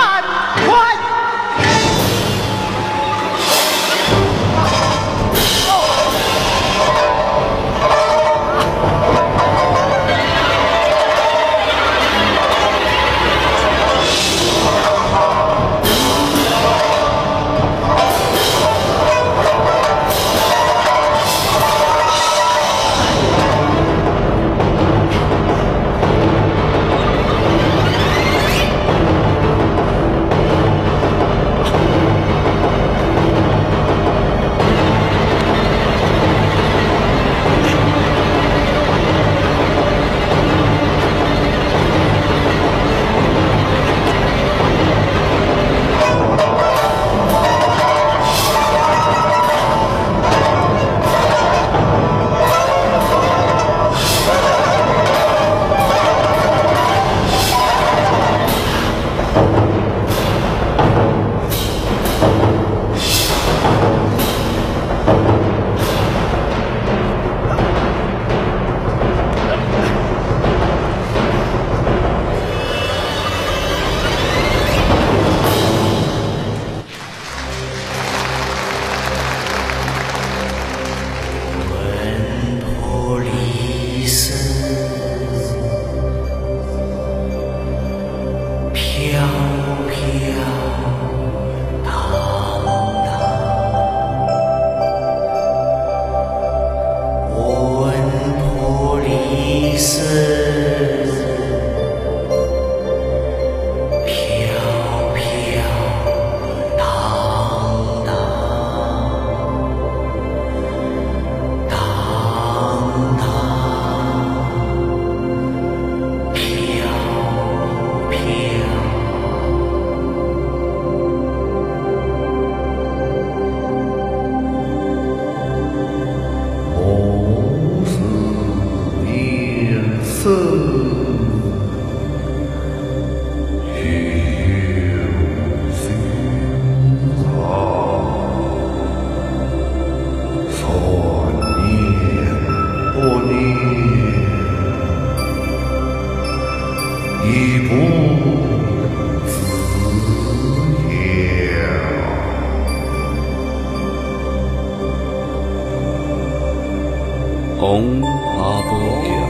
Om Abhogya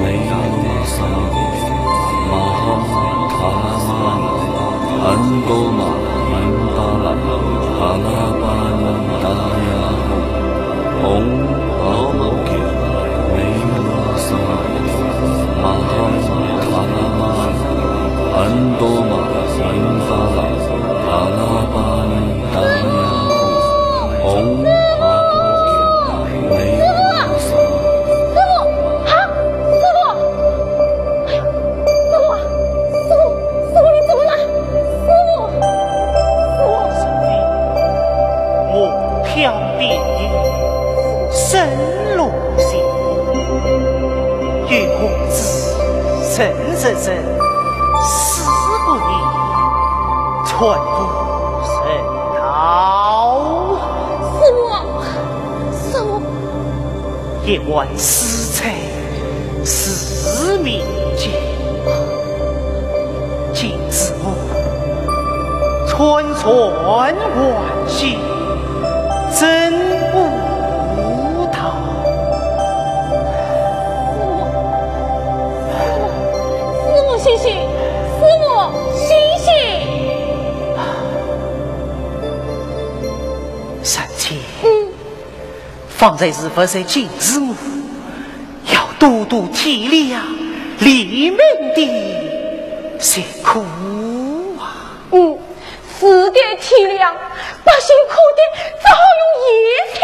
Meyana Samaha Maham Tharamana Andoma Mandala Alapanandaya Om Abhogya Meyana Samaha Maham Tharamana Andoma Mandala Alapanandaya Om Abhogya Meyana Samaha 师傅，啊，师傅，哎呀，师傅，师傅，师傅，你怎么了？师傅，师傅。我飘边地，身落险，有功之人人人，死不言，存功人道。师傅，师傅。一碗死菜 自命贱，今日我串串还乡，真不方才是勿是警示我，要多多体谅黎民的疾苦啊？嗯，是该体谅，百姓苦的只好用盐菜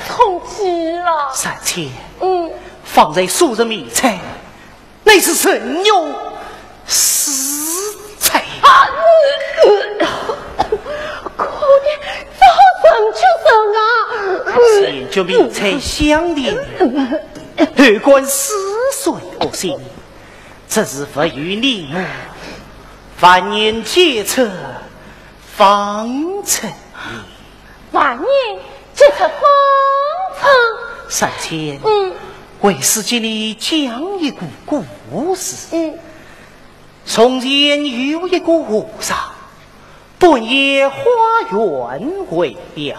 充饥了。三千，嗯，方才数日米菜， 乃是人肉私菜。啊，呃，呃，苦的只好忍就忍啊。前局米菜香甜，后官似水恶心，这是勿与你我，万年皆出方寸。 万年皆出方寸。三千，嗯。为师给你讲一个故事。嗯。从前有一个和尚，本以花园为标，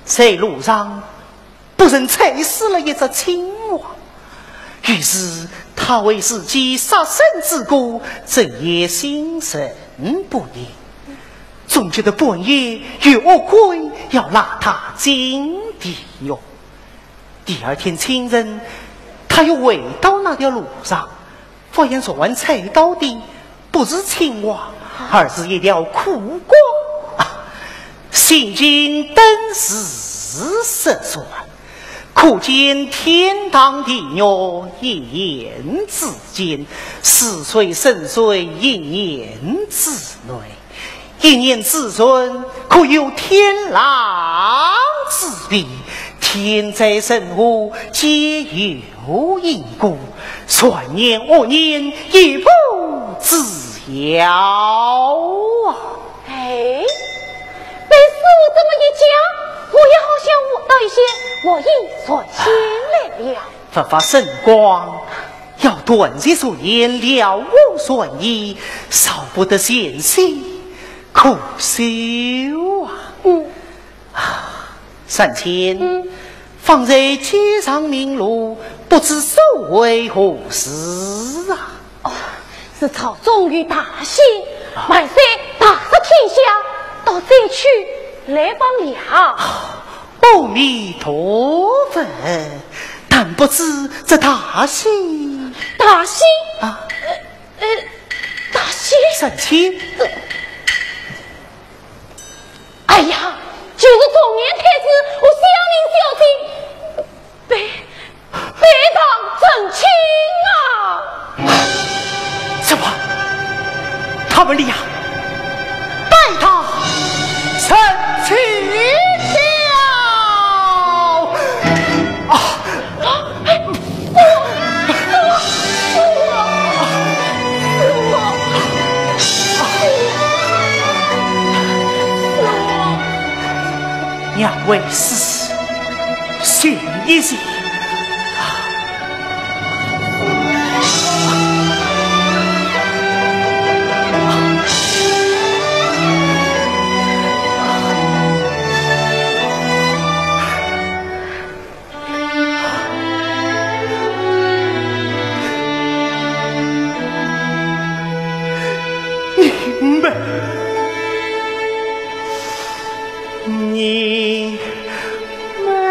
在路上不慎踩死了一只青蛙。于是他为自己杀身之过，整夜心神不宁。 总觉得半夜有恶鬼要拉他进地狱。第二天清晨，他又回到那条路上，发现昨晚踩到的不是青蛙，而是一条苦瓜。啊，心惊胆战失算，可见天堂地狱一念之间，是水深水一念之内。 一念之间，可有天狼之别，天灾人祸皆有因果，善念恶念一步之遥啊！哎，被师傅这么一讲，我也好像悟到一些，我也转心来了。 佛法圣光，要断绝善念，了悟善意，少不得善心苦修啊。嗯。啊，三千，嗯。方才街上迷路，不知所为何事啊？哦，是朝中有大喜，啊。万岁大赦天下，到灾区来访了。啊， 阿弥陀佛，但不知这大喜。大喜？啊。呃，呃，大喜？三千。哎呀，就是中年太子和香菱小姐被 被他成亲啊！什么？他们俩被他成亲了？啊！两位师兄，醒一醒！ 你们，你们。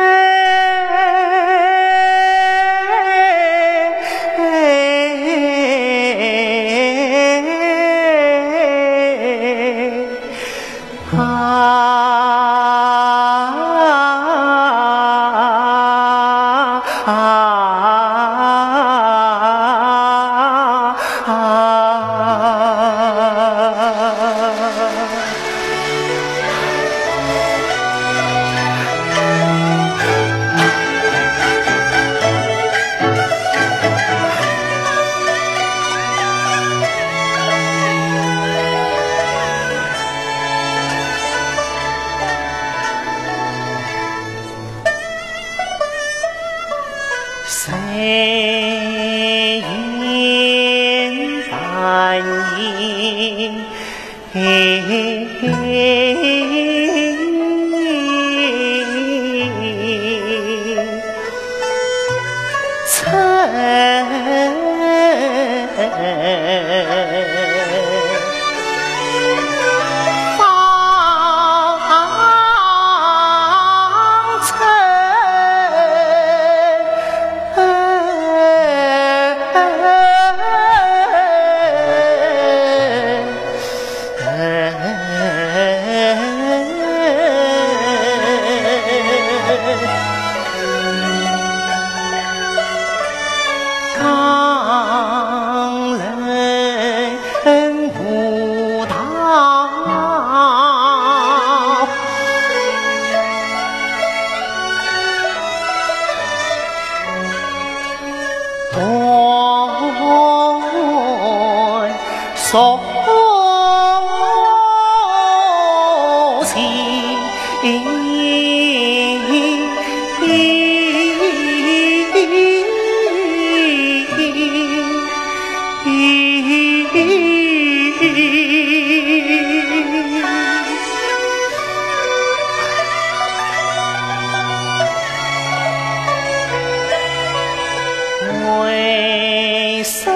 为什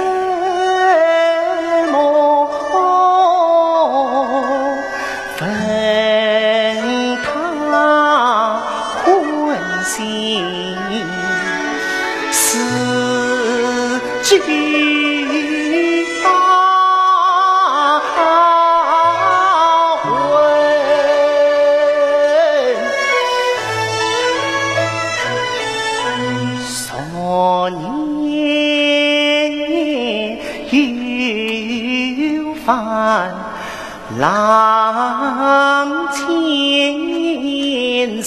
么问他欢喜？ 是几大婚？十年又犯浪千人。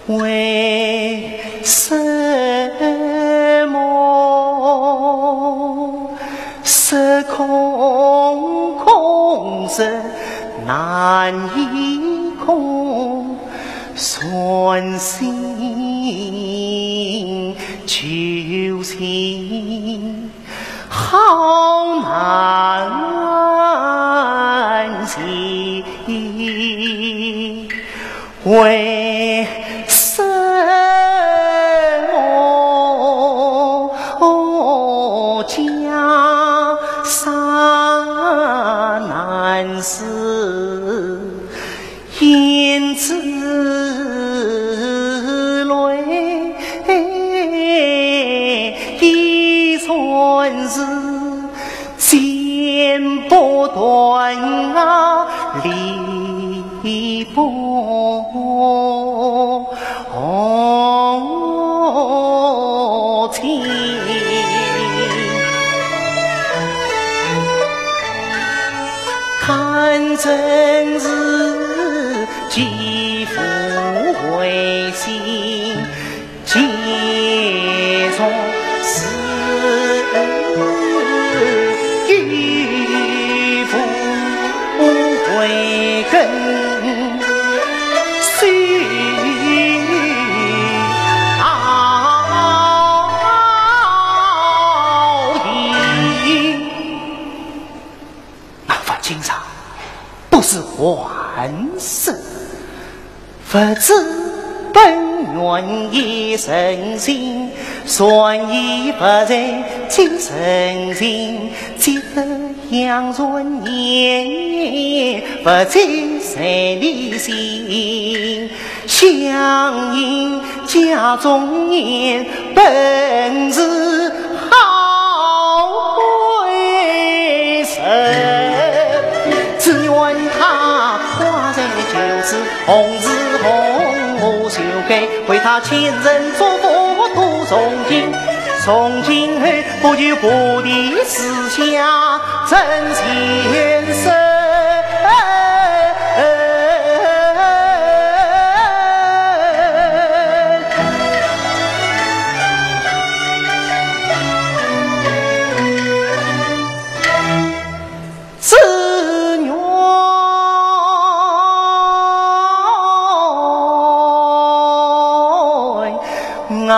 为什么是空空是难以空，算心求情 好难行。为什么家山难似？ 胭脂泪已全是剪不断啊，理不清。 看真是肌肤为心，结中是肌肤为根，心啊。 那佛经上不是还俗，佛之本源一圣心，善亦佛在即圣心，即得阳春念佛在在你心。 相应家中年，本是好为人。只愿他花在九子红是红，我修改为他前人祝福多诵经，诵经后不求菩提树下 真前身。只愿啊。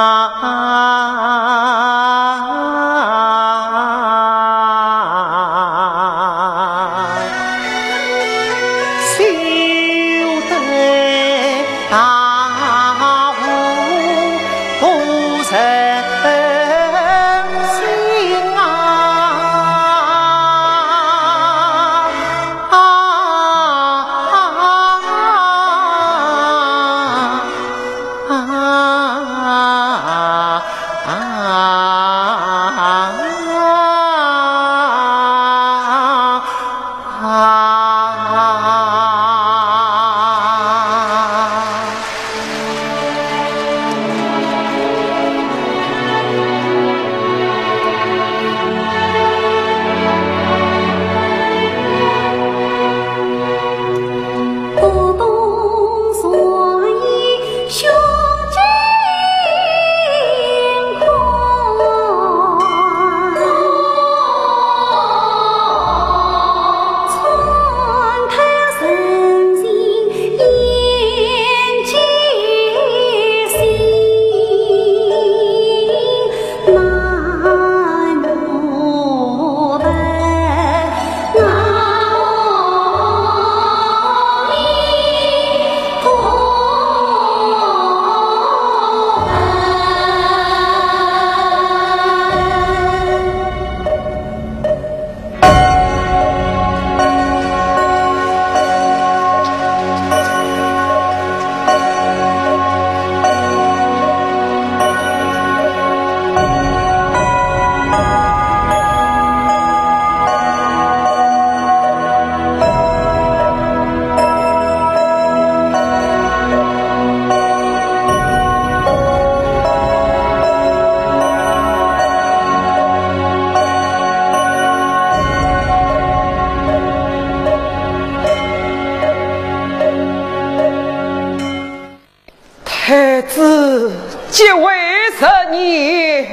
一位十年，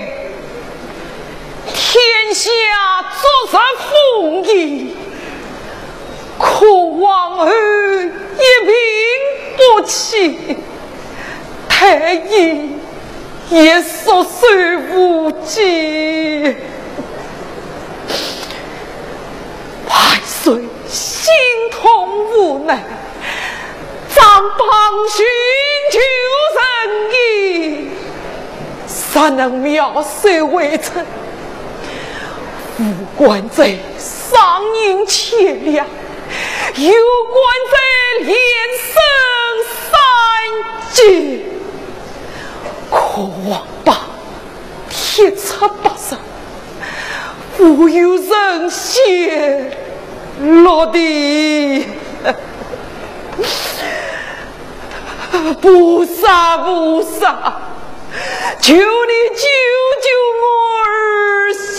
天下昨日风雨，可往后一病不起，太医也束手无计。万岁心痛无奈， 张榜寻求神医，谁能妙手回春？无官者赏银千两，有官者连升三级。可王八 铁尺八十，无有神仙落地。菩萨，菩萨，求你救救我儿香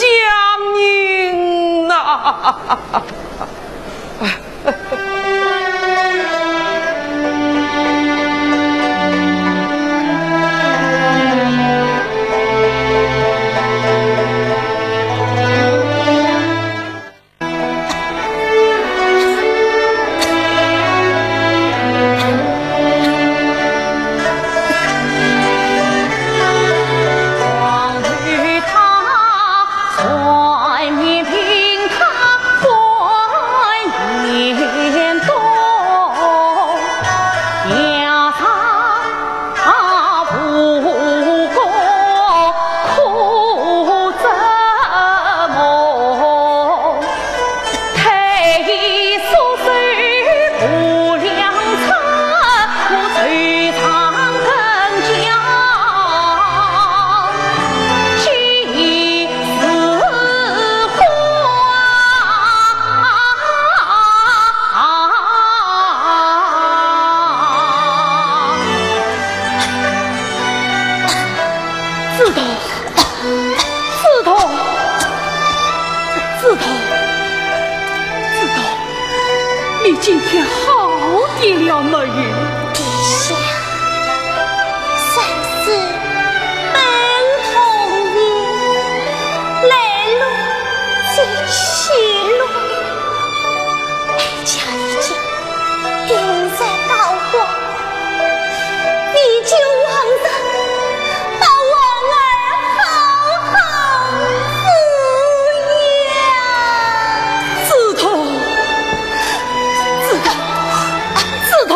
凝呐！ 你今天好点了没有？殿下，算是本同意，来路就去了。哀家已经病入膏肓， 你就望着把王儿好好抚养。子通，子通，子通。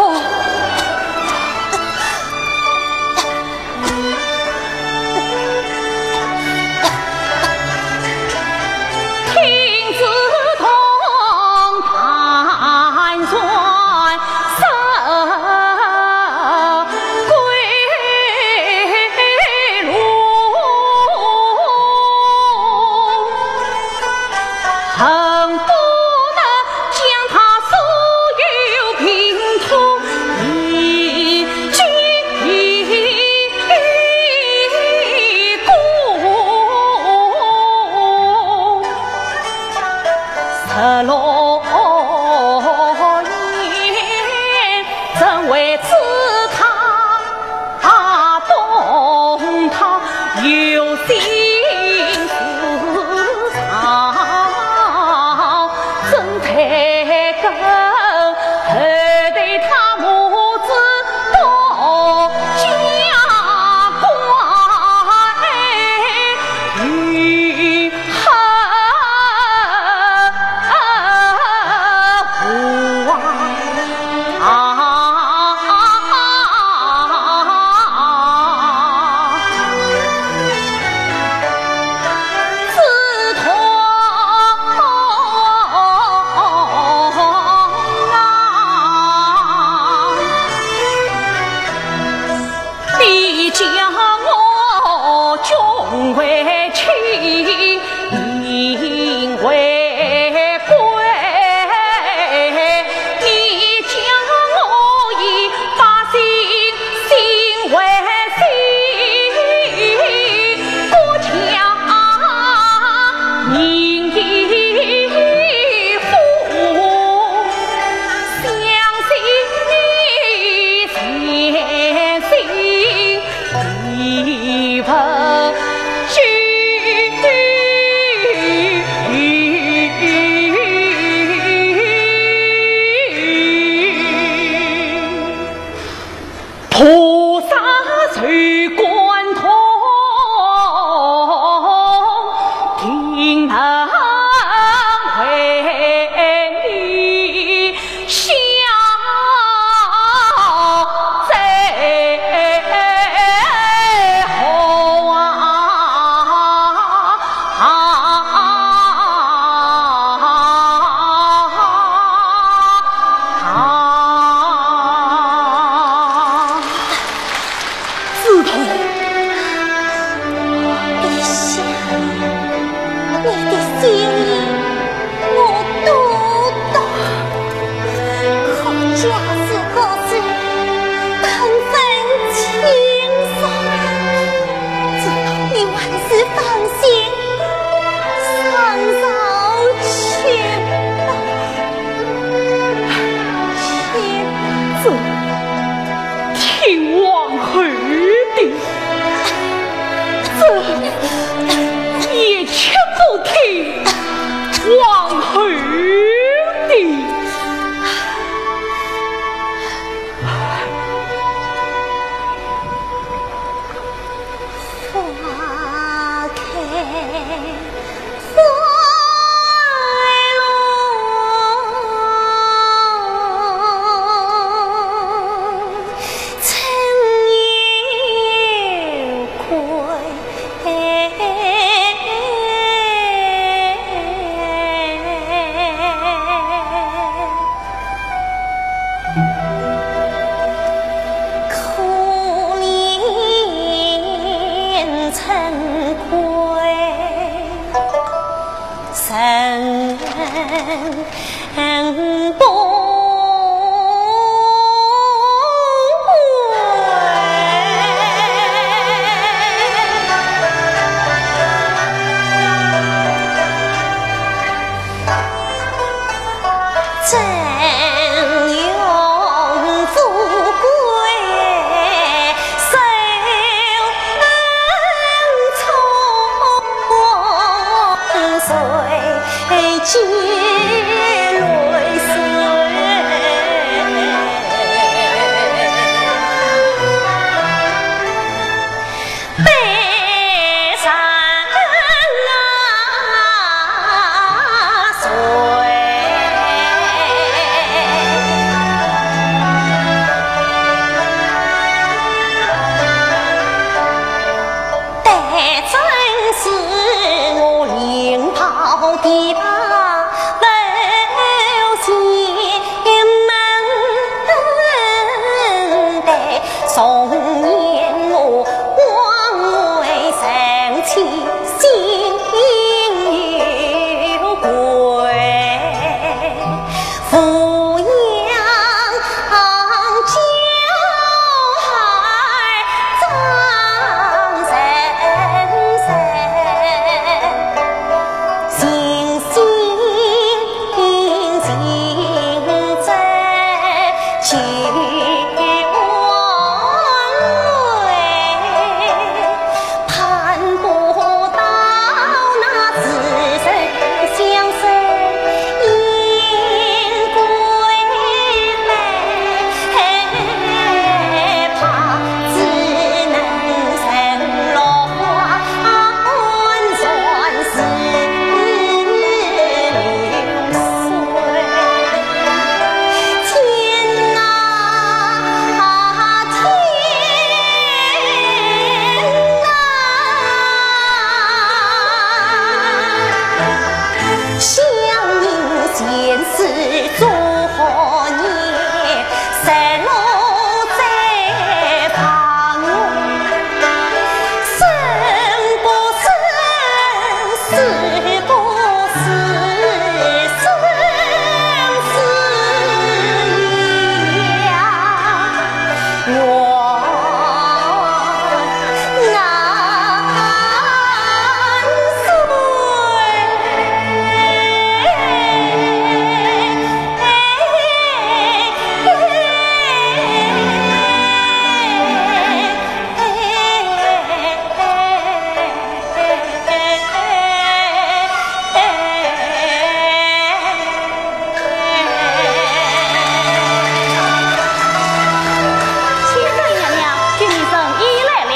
青山爷娘，今日生意来了。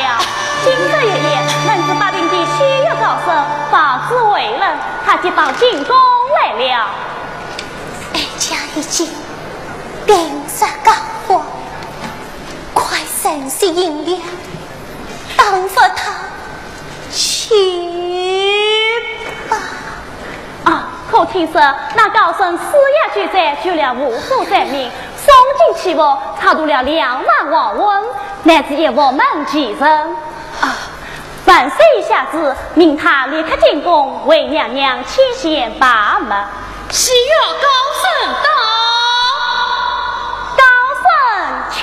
今朝爷爷能是八品的西药高僧，法子为人，他即到进宫来了。哀家已经病入膏肓，快存些银两，帮扶他去吧。 啊，可听说那高僧施药救灾，救了无数灾民，送进去后，超度了两万亡魂，乃至一佛门奇人。啊，万岁有下旨，命他立刻进宫，为娘娘牵线把脉。西药高僧到。高僧请。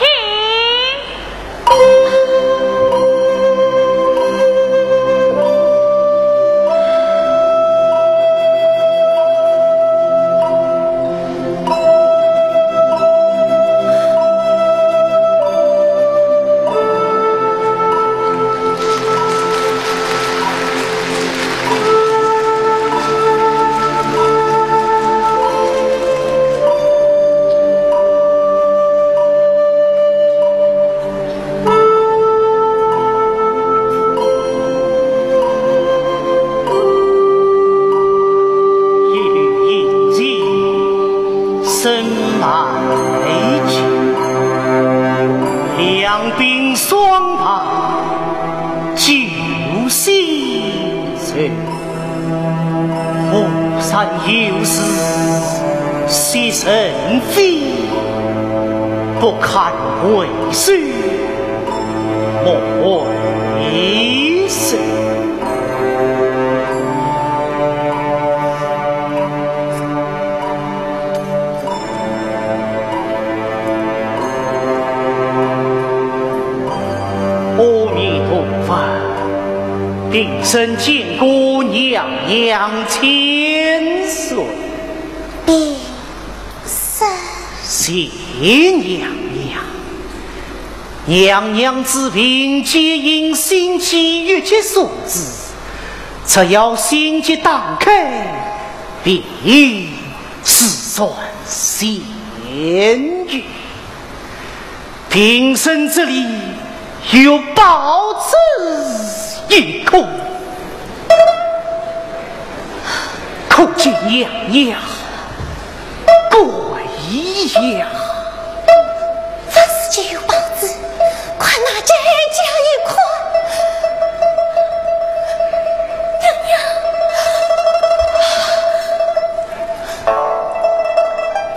一律饮尽，深埋酒，两鬓霜白救仙愁。 河山有时雪成飞，不堪回首莫回首。平生见过娘娘千岁。平生。谢娘娘。娘娘之病皆因心气郁结所致，只要心结打开，病自然痊愈。 平生这里有宝珠一颗，可见娘娘贵呀。这是就有宝珠，快拿给哀家一看。娘娘。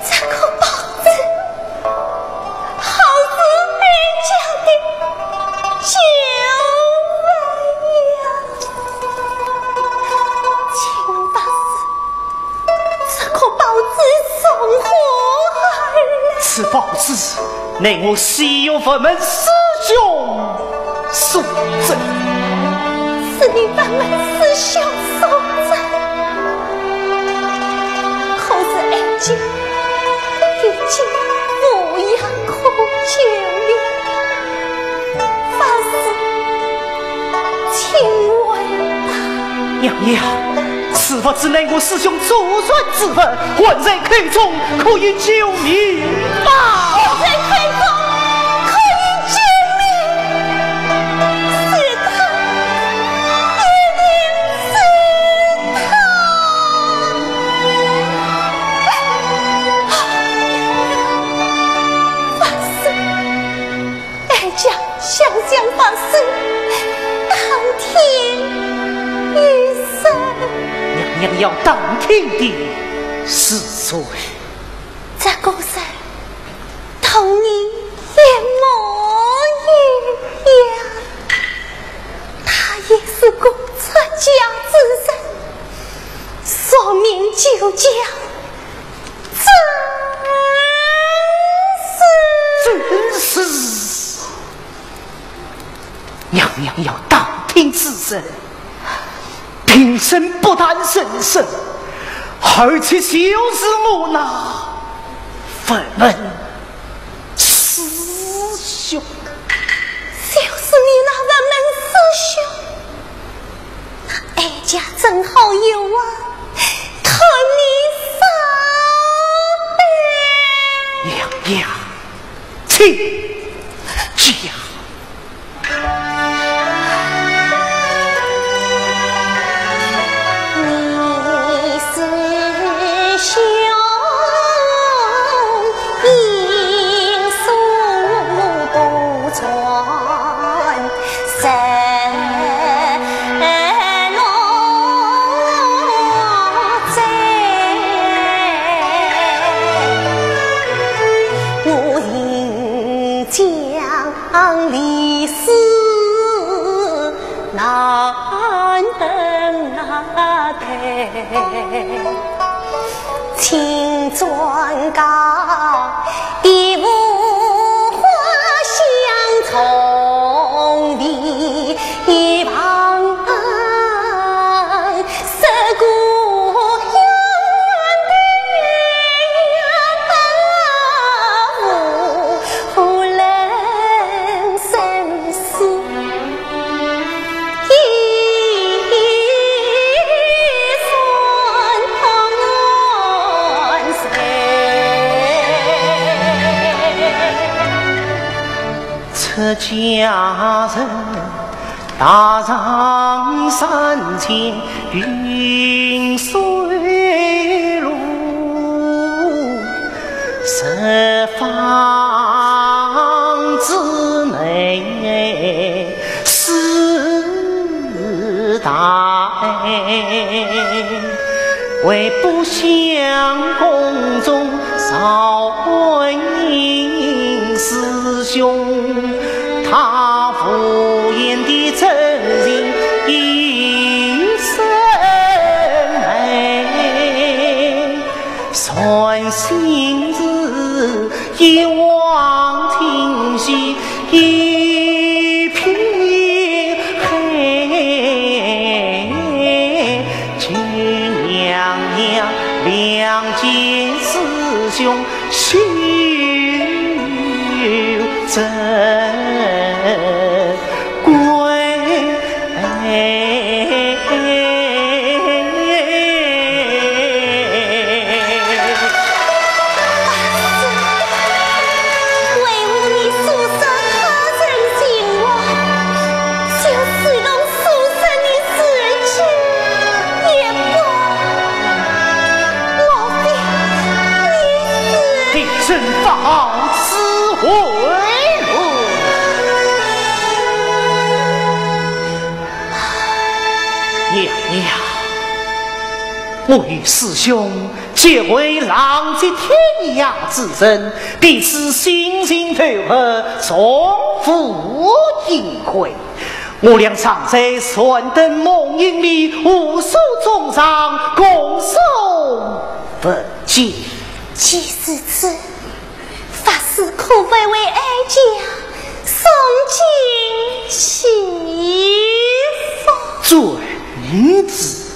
这颗宝珠，好似哀家的救命呀！请问法师，这颗宝珠从何而来？此宝珠乃我西域佛门师兄 所赠。是你法门师兄所赠，可是哀家已经无药可救了。法师，请问吧。娘娘， 此物只乃我师兄祖传之物，还在口中可以救命吗？还在口中可以救命，是他，一定是他。法师，哀家 想想法师当天一生。娘娘要当听的是谁？这个人同你一模一样，他也是个出家之人，说明就叫 正是。正是。娘娘要当听此人，平生不但认识，而且就是我那佛门师兄。就是你那佛门师兄？ 哀家正好有话同你商量。娘娘，请讲。你师兄 请转告，一幅画像从你一旁，这个样的呀，无人生死。 出家人踏上三千云水路，十方之内 世代，唯不想宫中少恩师兄，他无言的真情一生没，兄，休责怪。为父你所伤何人心啊？就随同 所伤你自己也不，莫非你是？你真放肆回头！娘娘，我与师兄结为郎姐天涯之人，彼此心心投合，从无忌讳。 我俩常在燃灯梦影里，互诉衷肠，共宿不见。既如此，发誓可不为哀家丧尽其心。遵旨。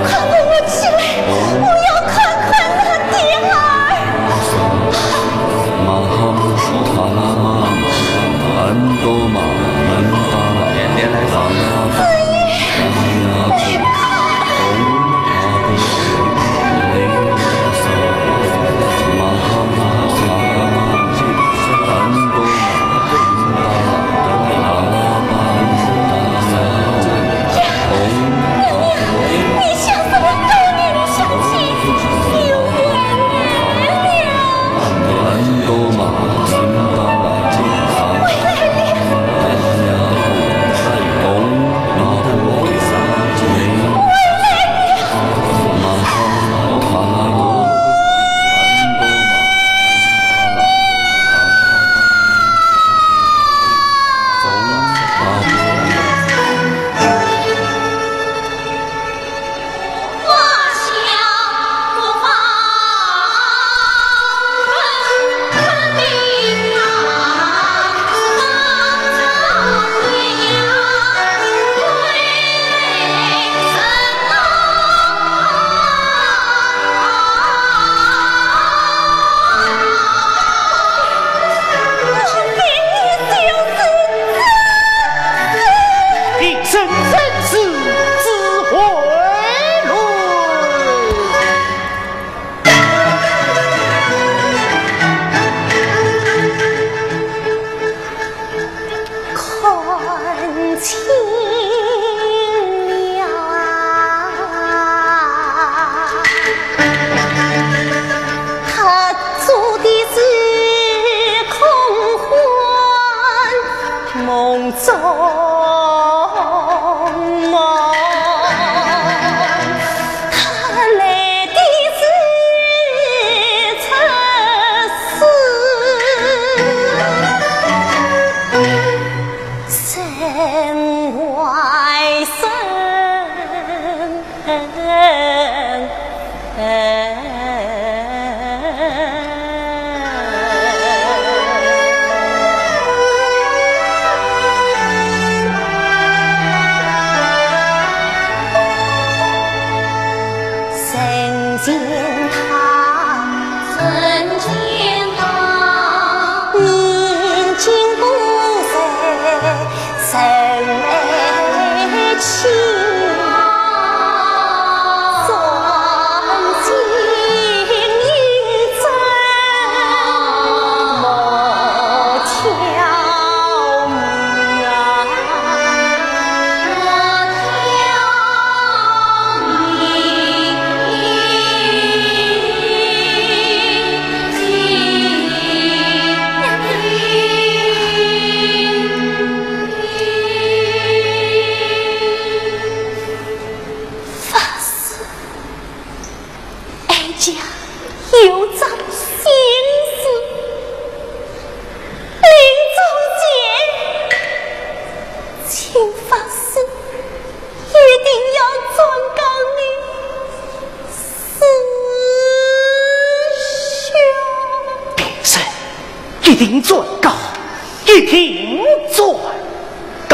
快扶我起来，我要看看那点儿。家有桩心事，临终前，请发誓，一定要转告你师兄。是，一定转告，一定转告。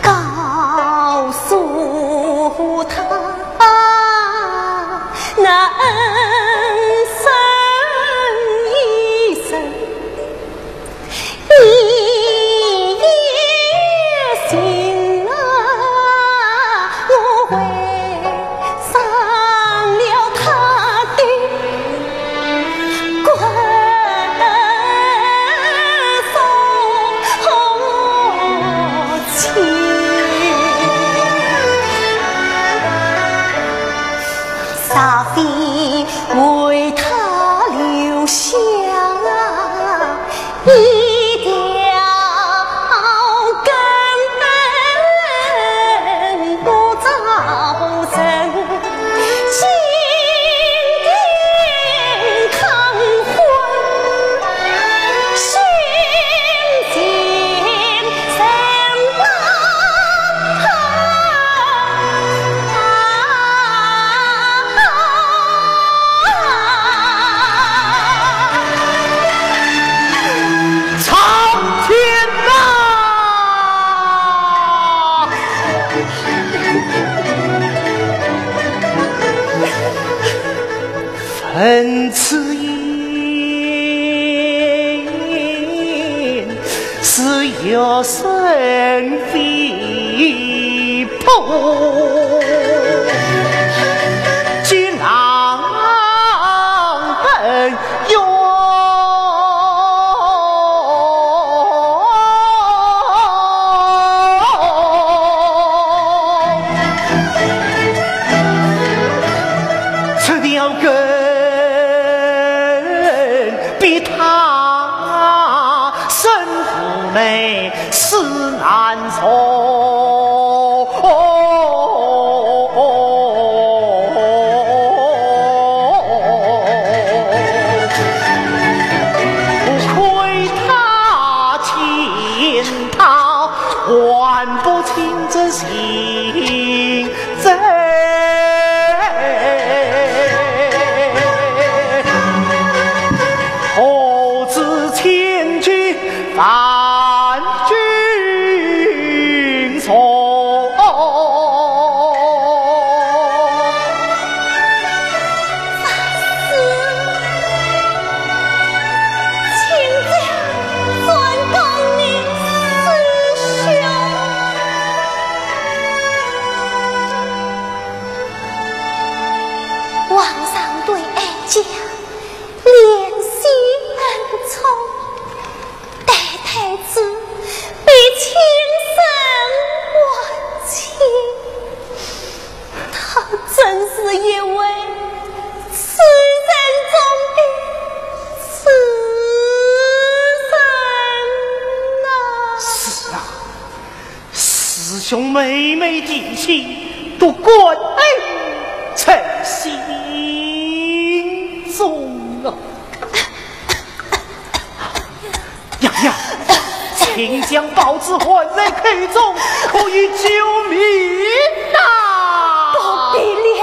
告诉他，那恩深一生，你也信啊，我会 上了他的官送亲。煞费为他留下 一条根不招人，心定抗昏，心情神往。 苍天呐！问此言，是有甚非 不及郎本愿。这条根比他生父内 死难从。不亏他见他，还不清这心 在。何知千金万金重。 皇上对哀家怜惜恩宠，待太子比亲生还亲，他真是一位至善中的至善呐。是啊， 师兄妹妹的情，都感恩在心中啊。娘娘，请将宝珠含在口中，可以救命呐！不必了，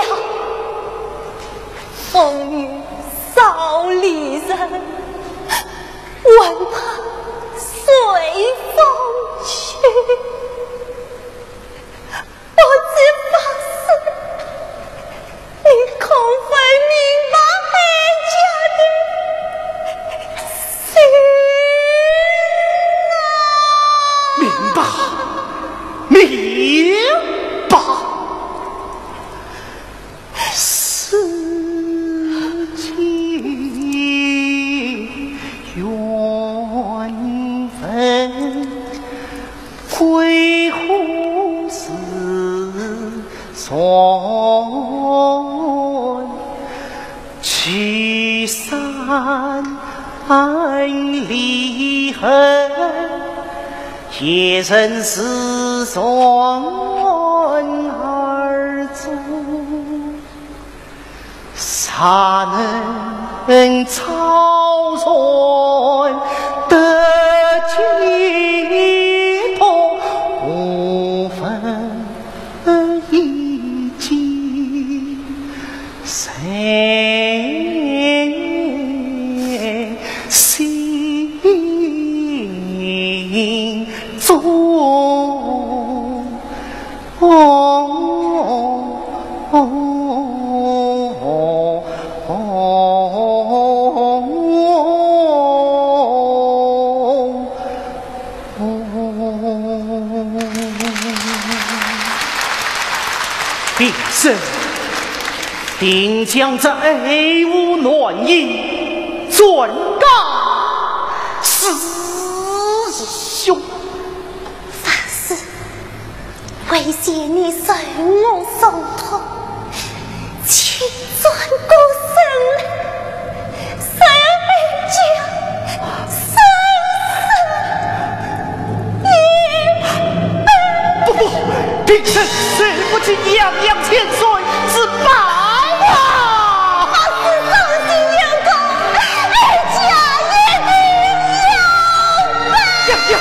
风雨少离人， 还他随风去。不知发誓，你可会明白哀家的心啊？明白，明白。 世间缘分，归何时算？聚散离合，也曾是船而坐，嗟能操船得其乐，无分 一己，谁心中。平生定将这爱护暖意转告师兄。法师，为谢你受我所托，请转过身来，受哀家 不，不，平生受不起娘娘千岁之拜啊！娘娘，娘娘。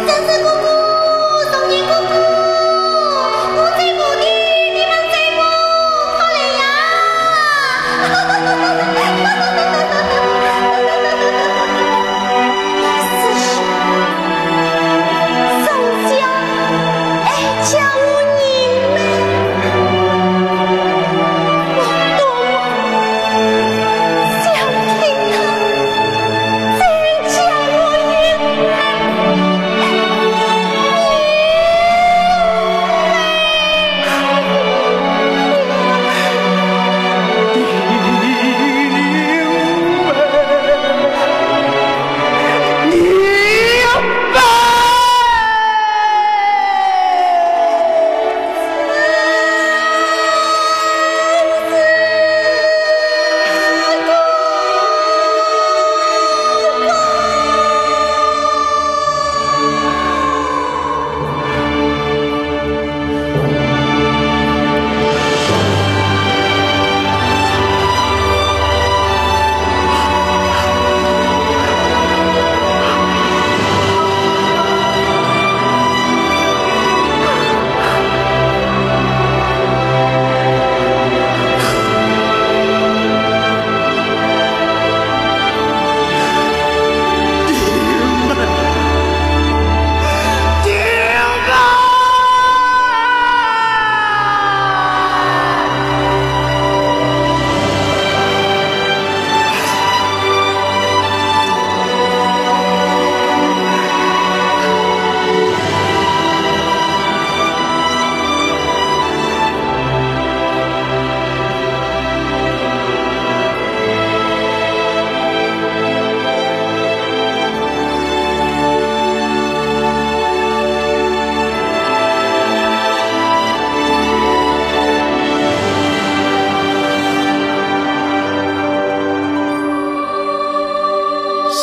真是哥哥，送你哥哥，我追不的，你们追不，快来呀！是是，人家爱叫我你们，我多么 想听他再叫我一声。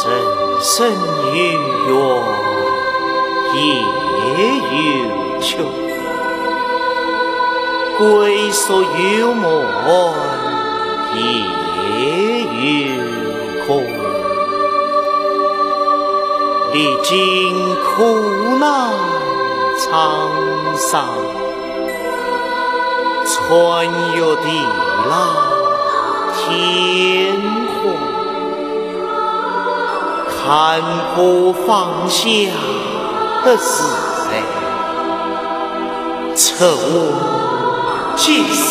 人生有缘，夜有缺。 归宿有门，夜有空。历经苦难沧桑，穿越地老天荒。 看破芳香的自在，此我即是